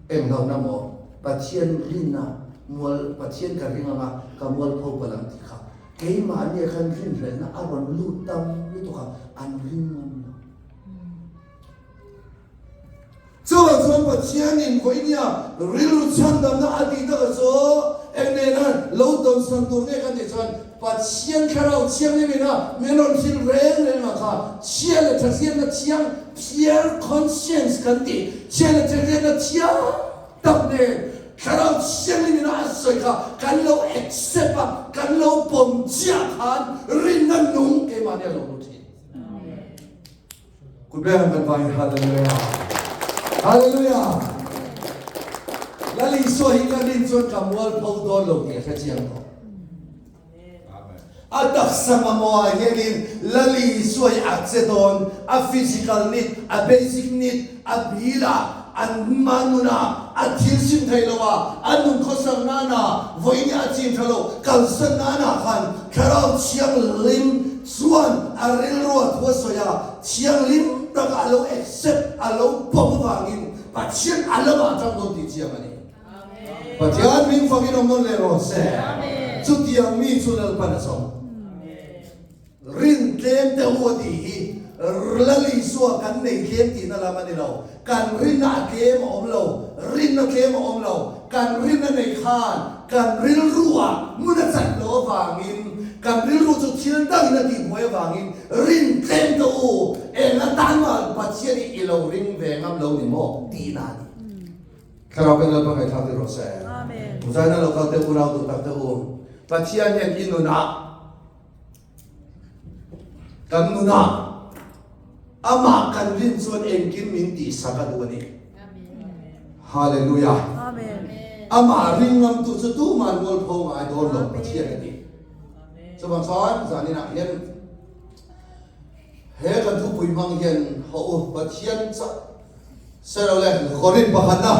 Eng hlauhna maw? Pathian rinna mual Pathian ka ring anga ka mualpho palh ang tih kha keimahni ah khan rinhlelhna a rawn lut tam lutuk a, an ring ngam lo. Chuvang chuan Pathianin vawinia rilru chhandamna a tih takah chu eng nena lo dawnsan tur nge kan tih chuan Pathian Thlarau Thianghlim ina min rawn hrilh reng reng a kha chhia leh thahriatna thiang, pure conscience kan tih, chhia leh thahriatna thiang tak nen Thlarau Thianghlim ina a sawi kha kan lo accept a, kan lo pawm chiah khan rinna nung keimahni a lo lut thin. Kut ber kan vai Hallelujah Hallelujah Lal Isua hi ka rin chuan ka mualpho dawn lo tih a hre chiang tawh. A taksa mamawhah hianin Lal Isua hi a che dawn, a physical need, a basic need, a bilah, an hma nunah, a thil sim thei lo a, a nun khawsak nana, vawiin a chin tha lo, kalsan nana khan Thlarau Thianghlim chuan a rilrua thu a sawi a, thianghlim taka a lo accept, a lo pawm avangin Pathian a lamah atang dawn tih chiang a ni. Pathian min fakin awm nawn leh rawh se. Chutiang mi chu Lalpan a sawm. Rin tlem te u a tih hi Lal Isua kan nei tlem tihna lam a ni lo. Kan rinna a tlem a awm lo, rinna tlem a awm lo. Kan rinna nei khan kan rilruah hmun a chat lo avangin, kan rilru chu thil dangin a tihbuai avangin rin tlem te u, eng atan mah Pathian hi i lo ring ve ngam lo ni maw tihna a ni. Thlarau pen Lalpa ngaihthlak tir rawh se. Uzaina lo kal te unau duh tak te u, Pathian hian i nunah Kan nunah Amah kan rin chuan engkim min tihsak a duh a ni. Hallelujah. Amah ring ngamtu chu tuman mualpho ngai dawn lo Pathian a ti. Chuvang chuan zaninah hian he kan thupui hmang hian haw u Pathian chauh Serole Korin pakhatna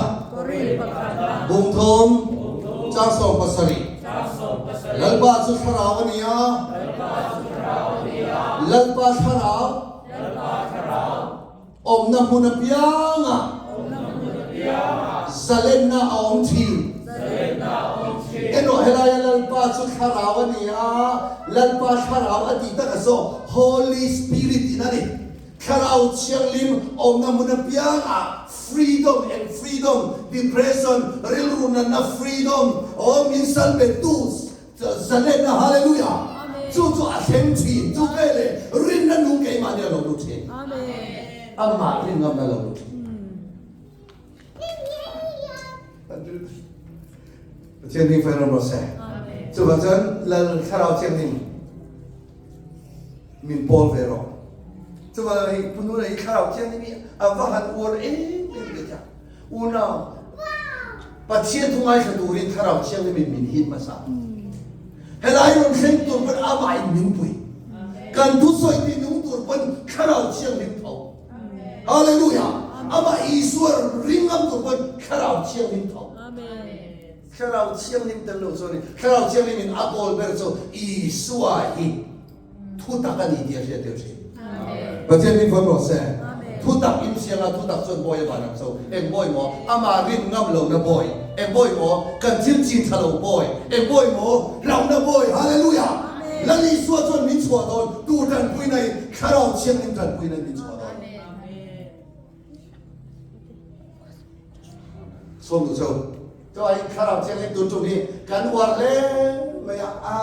Bungthum chang 17 Lalpa chu thlarau a ni a Lalpa thlarau awmna hmun apiangah zalenna a awm thin. Erawh helaia Lalpa chu thlarau a ni a, Lalpa thlarau a tih takah zawk Holy Spirit in a ni. Thlarau Thianghlim awmna hmun apiangah freedom eng freedom, depression, rilru natna freedom, aw min sal bettu zalenna hallelujah chu chu a thleng thin, chu veleh rinna nung keimahni a lo lut thin. Amah rinngam a lo lut thin. Pathian hming fai rawng rawh se. Chuvang chuan Lal Thlarau Thianghlim min pawl ve rawh. Chuvang hei Pu Nuna hi Thlarau Thianghlim hi a va han uar em em ve ta. Unau Pathian thu ngaithla turin Thlarau Thianghlim in min hit hmasa. Helai rawn thleng tur pawn amah in min pui. Kan thusawi ti nung tur pawn Thlarau Thianghlim tho. Hallelujah! Amah Isua ring ngam tur pawn Thlarau Thianghlim tho. Thlarau Thianghlim tel lo chuan Thlarau Thianghlim in a kawl ber chu Isua hi thutak a ni tih a hriat tir thin. Pathian min fam rawh se. Thutak in siang a, thutak chuan bawi a van ang cho. Eng bawi maw? Amah rin ngam lohna bawi. Eng bawi maw? Kan thil chin tha lo bawi. Eng bawi maw? Hlauhna bawi. Hallelujah! Lal Isua chuan min chhuah dawn, tu tanpuina in Thlarau Thianghlim tanpuina in min chhuah dawn. Sawm duh cheu. Chuan Thlarau Thianghlim tun tum hi kan uar hle mai a, a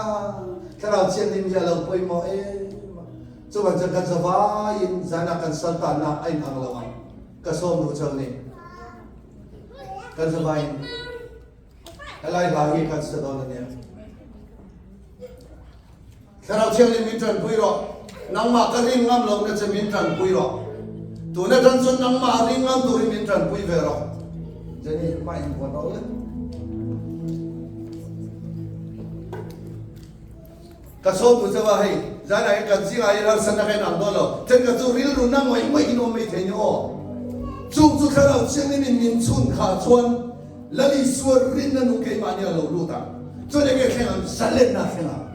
Thlarau Thianghlim hi a lo pawimawh em a. Chuvang chuan kan zavaiin zanah kan sal tanna a inang lo ang. Ka sawm duh chauh ni. Kan zavaiin helai hla hi kan sa dawn a nia. Thlarau Thianghlim min tanpui rawh. Nangmah ka rin ngam lohna che min tanpui rawh. Tun atang chuan nangmah rin ngam turin min tanpui ve rawh. Jenny, hma invuan rawh le. Ka sawm tu chauh a hei, zanah hian kan zingah hian harsatna ka inang dawn lo. Then ka chu rilru na ngawih ngawih in awm mai thei ni aw. Chung chu Thlarau Thianghlim in min chhun kha chuan Lal Isua rinna nung keimahni a lo lut ang. Chuan enge thleng ang? Zalenna thleng ang.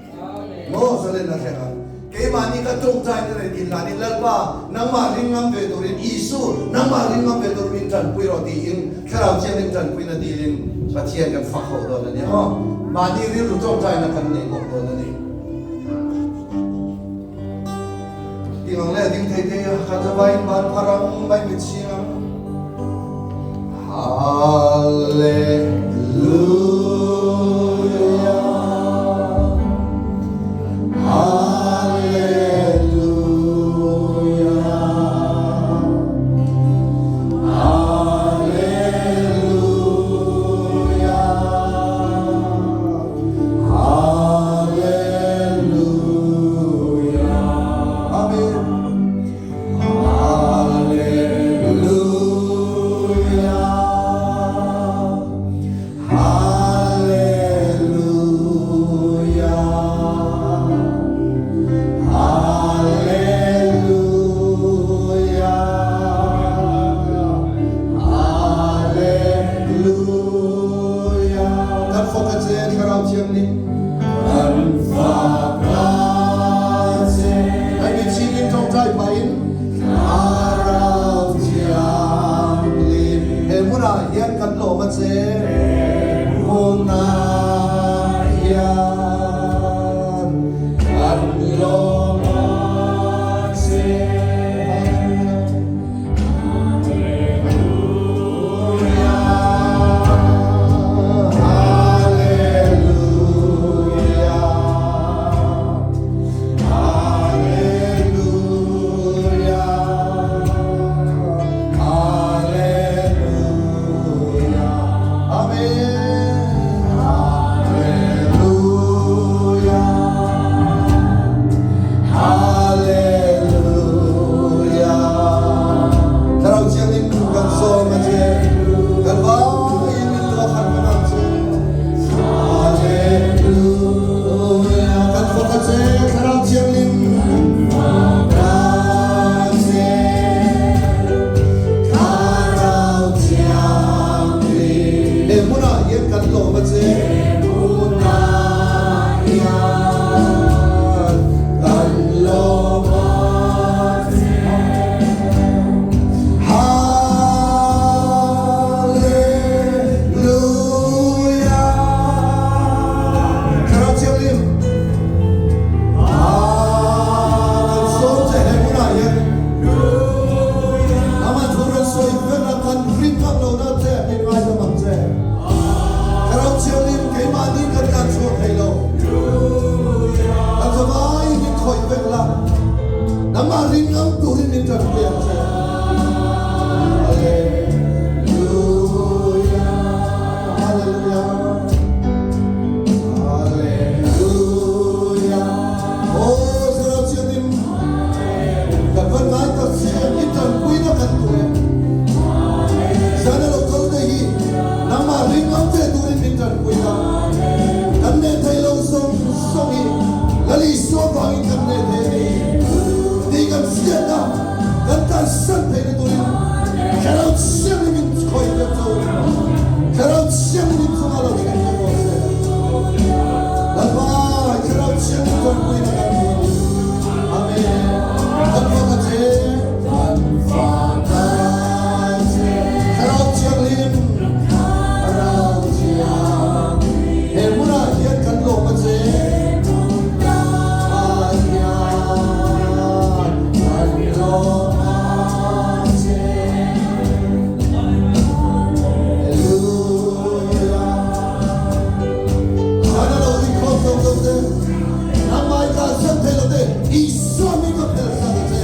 Maw zalenna thleng ang. Keimahni ka tawngtaina leh inhlanin Lalpa, nangmah ring ngam ve turin Isu, nangmah ring ngam ve turin min tanpui rawh tiin Thlarau Thianghlim tanpuina dilin Pathian kan fak ho dawn a ni maw? Mahni rilru tawngtaina kan nei bawk dawn a ni. Ding ang leh ding thei thei a, kan zavaiin ban phar ang mai mit chhing ang. Hallelujah. Hallelujah. Hallelujah. Hallelujah. Amen. Hallelujah. Hallelujah. Hallelujah. Hallelujah. Kan fak a che Thlarau Thianghlim. Kan fak a che. Hei mi chingin ṭawngṭai pahin Thlarau Thianghlim. He hmunah hian kan lawm a che. He hmunah hian kan lawm a che. zo lo te, nangmah i kalsan thei lo te, Isua min ka phel sak a che.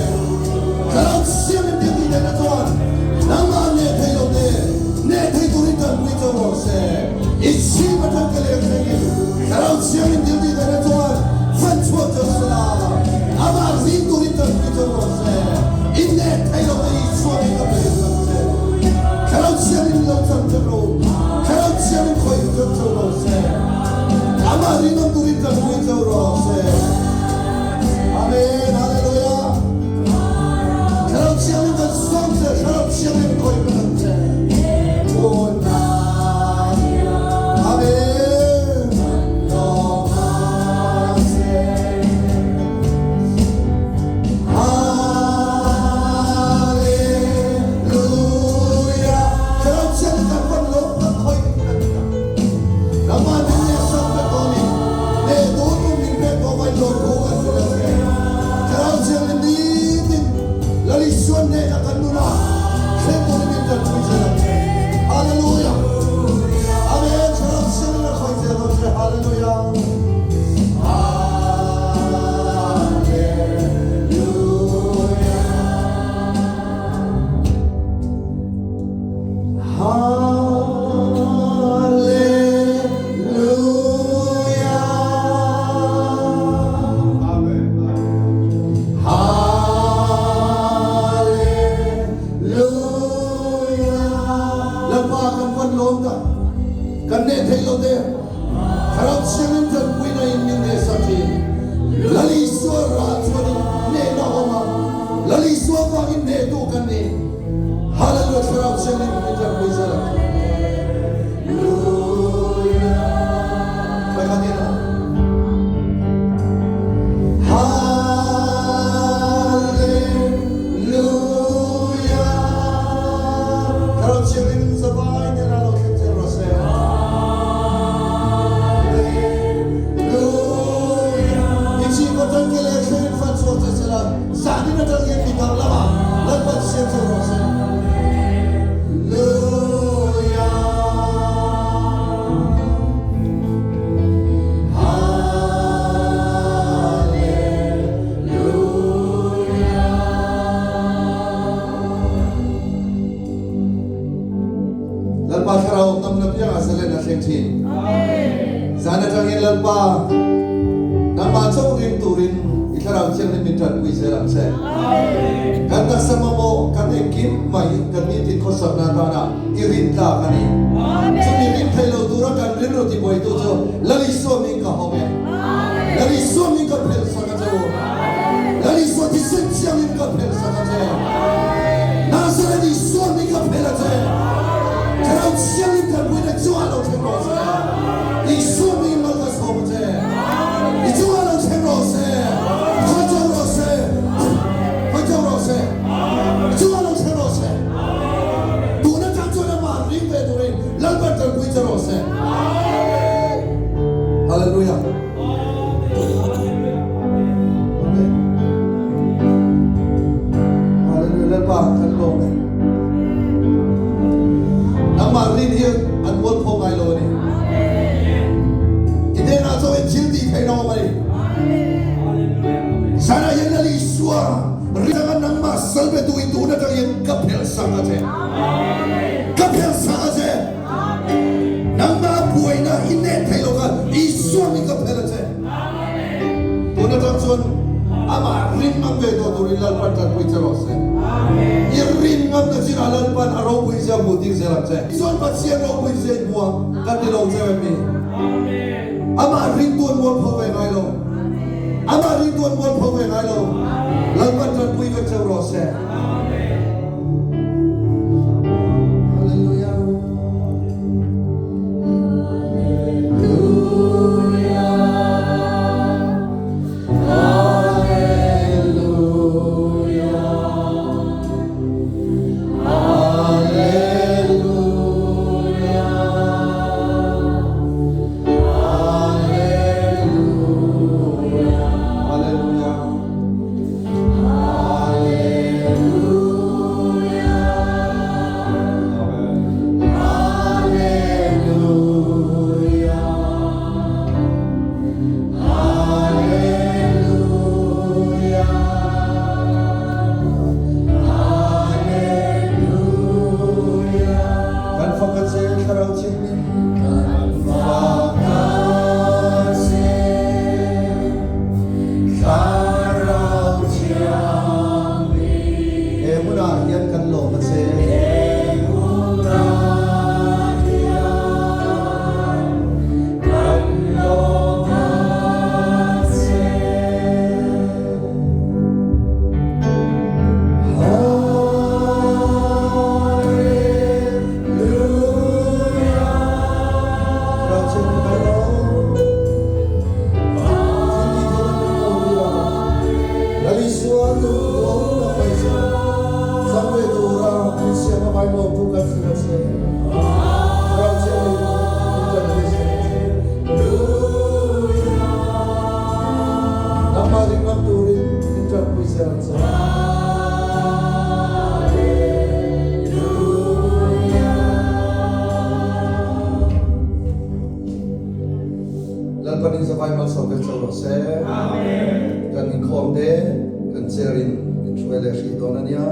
Thlarau Thianghlim thil tih theihna chuan nangmah neh thei lo te, neh thei turin tanpui chauh rawh se. I chhip atang ka leng thlengin Thlarau Thianghlim thil tih theihna chuan fan chhuak chauh se la, amah ring turin tanpui chauh rawh se. I neh thei lo te Isua min ka phel sak a che. Thlarau Thianghlim lo chang chauh rawh u. Thlarau Thianghlim khawih chauh chauh rawh se. Amah ringawm turin tanpui chauh rawh se. Amen. Hallelujah. Thlarau Thianghlim kan sawm che, Thlarau Thianghlim khawih kan ang che. Amen. Hallelujah. Thlarau Thianghlim kan van lawm tak khawih kan ang. Nangmah min neh sak vek dawn i, neh tur pawh min pek tawh mai lawm thu kan hrilh a che. Thlarau Thianghlim nitin Lal Isua hnenah kan nun a, thleng turin min tanpui zel ang che. Hallelujah! Amen! Thlarau Thianghlim a khawih zel dawn che. Hallelujah! Hallelujah! Hallelujah. Hallelujah. Lalpa kan van lawm ta. Kan neh thei lo te. Thlarau Thianghlim tanpuina in min neh sak thin. Lal Isua rah chuan in nehna awm a. Lal Isua vangin nehtu kan ni. Hallelujah Thlarau Thianghlim min tanpui zel ang che. Hallelujah. Pakhat in a. Hallelujah. Thlarau Thianghlim zavai nen a lo thleng zel rawh se. Hallelujah. I chi ko tangke le thleng in fan chhuak che sela. Zanin atang hian mi dang lamah Lalpan siam chauh rawh se. Hallelujah. Hallelujah. Lalpa thlarau namna piangah zalen a thleng thin. Zan atangin Lalpa nangmah chauh ring turin i thlarau thianghlim min tanpui zel ang che. Kan taksa mamawh kan engkim mai kan nitin khawsakna atana i rin tlak a ni. Chumi rin thei lo tura kan rilru tibuaitu chu Lal Isua min ka hawng e. Lal Isua min ka phelh sak a che u. Lal Isua thisen thiangin ka phelh sak a che. Nazareth Isua min ka phelh a che. Thlarau Thianghlim tanpuina chungah lo thleng rawh se. Isua min mal ka sawm a che. I chungah lo thleng rawh se. Khawi chauh rawh se. Khawi chauh rawh se. I chungah lo thleng rawh se. Tun atang chuan amah ring ve turin Lalpan tanpui che rawh se. Hallelujah. Amen. Hallelujah. Lalpa kan lawm e. Nangmah rin hi an mualpho ngai lo a ni. I hnenah chuan in thil tih theihna awm a ni. Zanah hian Lal Isua rinanga nangmah sal pe tu in tun atangin ka phelh sak a che. Ka phelh sak a che. Nangmah buaina i nek thei lo kha Isua min ka phelh a che. Tun atang chuan amah rin ngam ve tawh turin Lalpan tanpui che rawh se. I rin ngam na chinah Lalpan a ropui zia hmuh tir zel ang che. Chuan Pathian ropui zia i hmu ang ka ti lo cheu em ni? Amah ring tu an mualpho ve ngai lo. Amah ring tu an mualpho ve ngai lo. Lalpan tanpui vek cheu rawh se. Hallelujah. Hallelujah. Hallelujah. Kan fak a che Thlarau Thianghlim. Kan fak a che Thlarau Thianghlim. He hmunah hian kan lawm a che. He hmunah hian kan lawm a che. Lalpan in zavai malsawm vek chauh rawh se. Kan inkhawm te kan chair in min hruai leh hrih dawn a nia.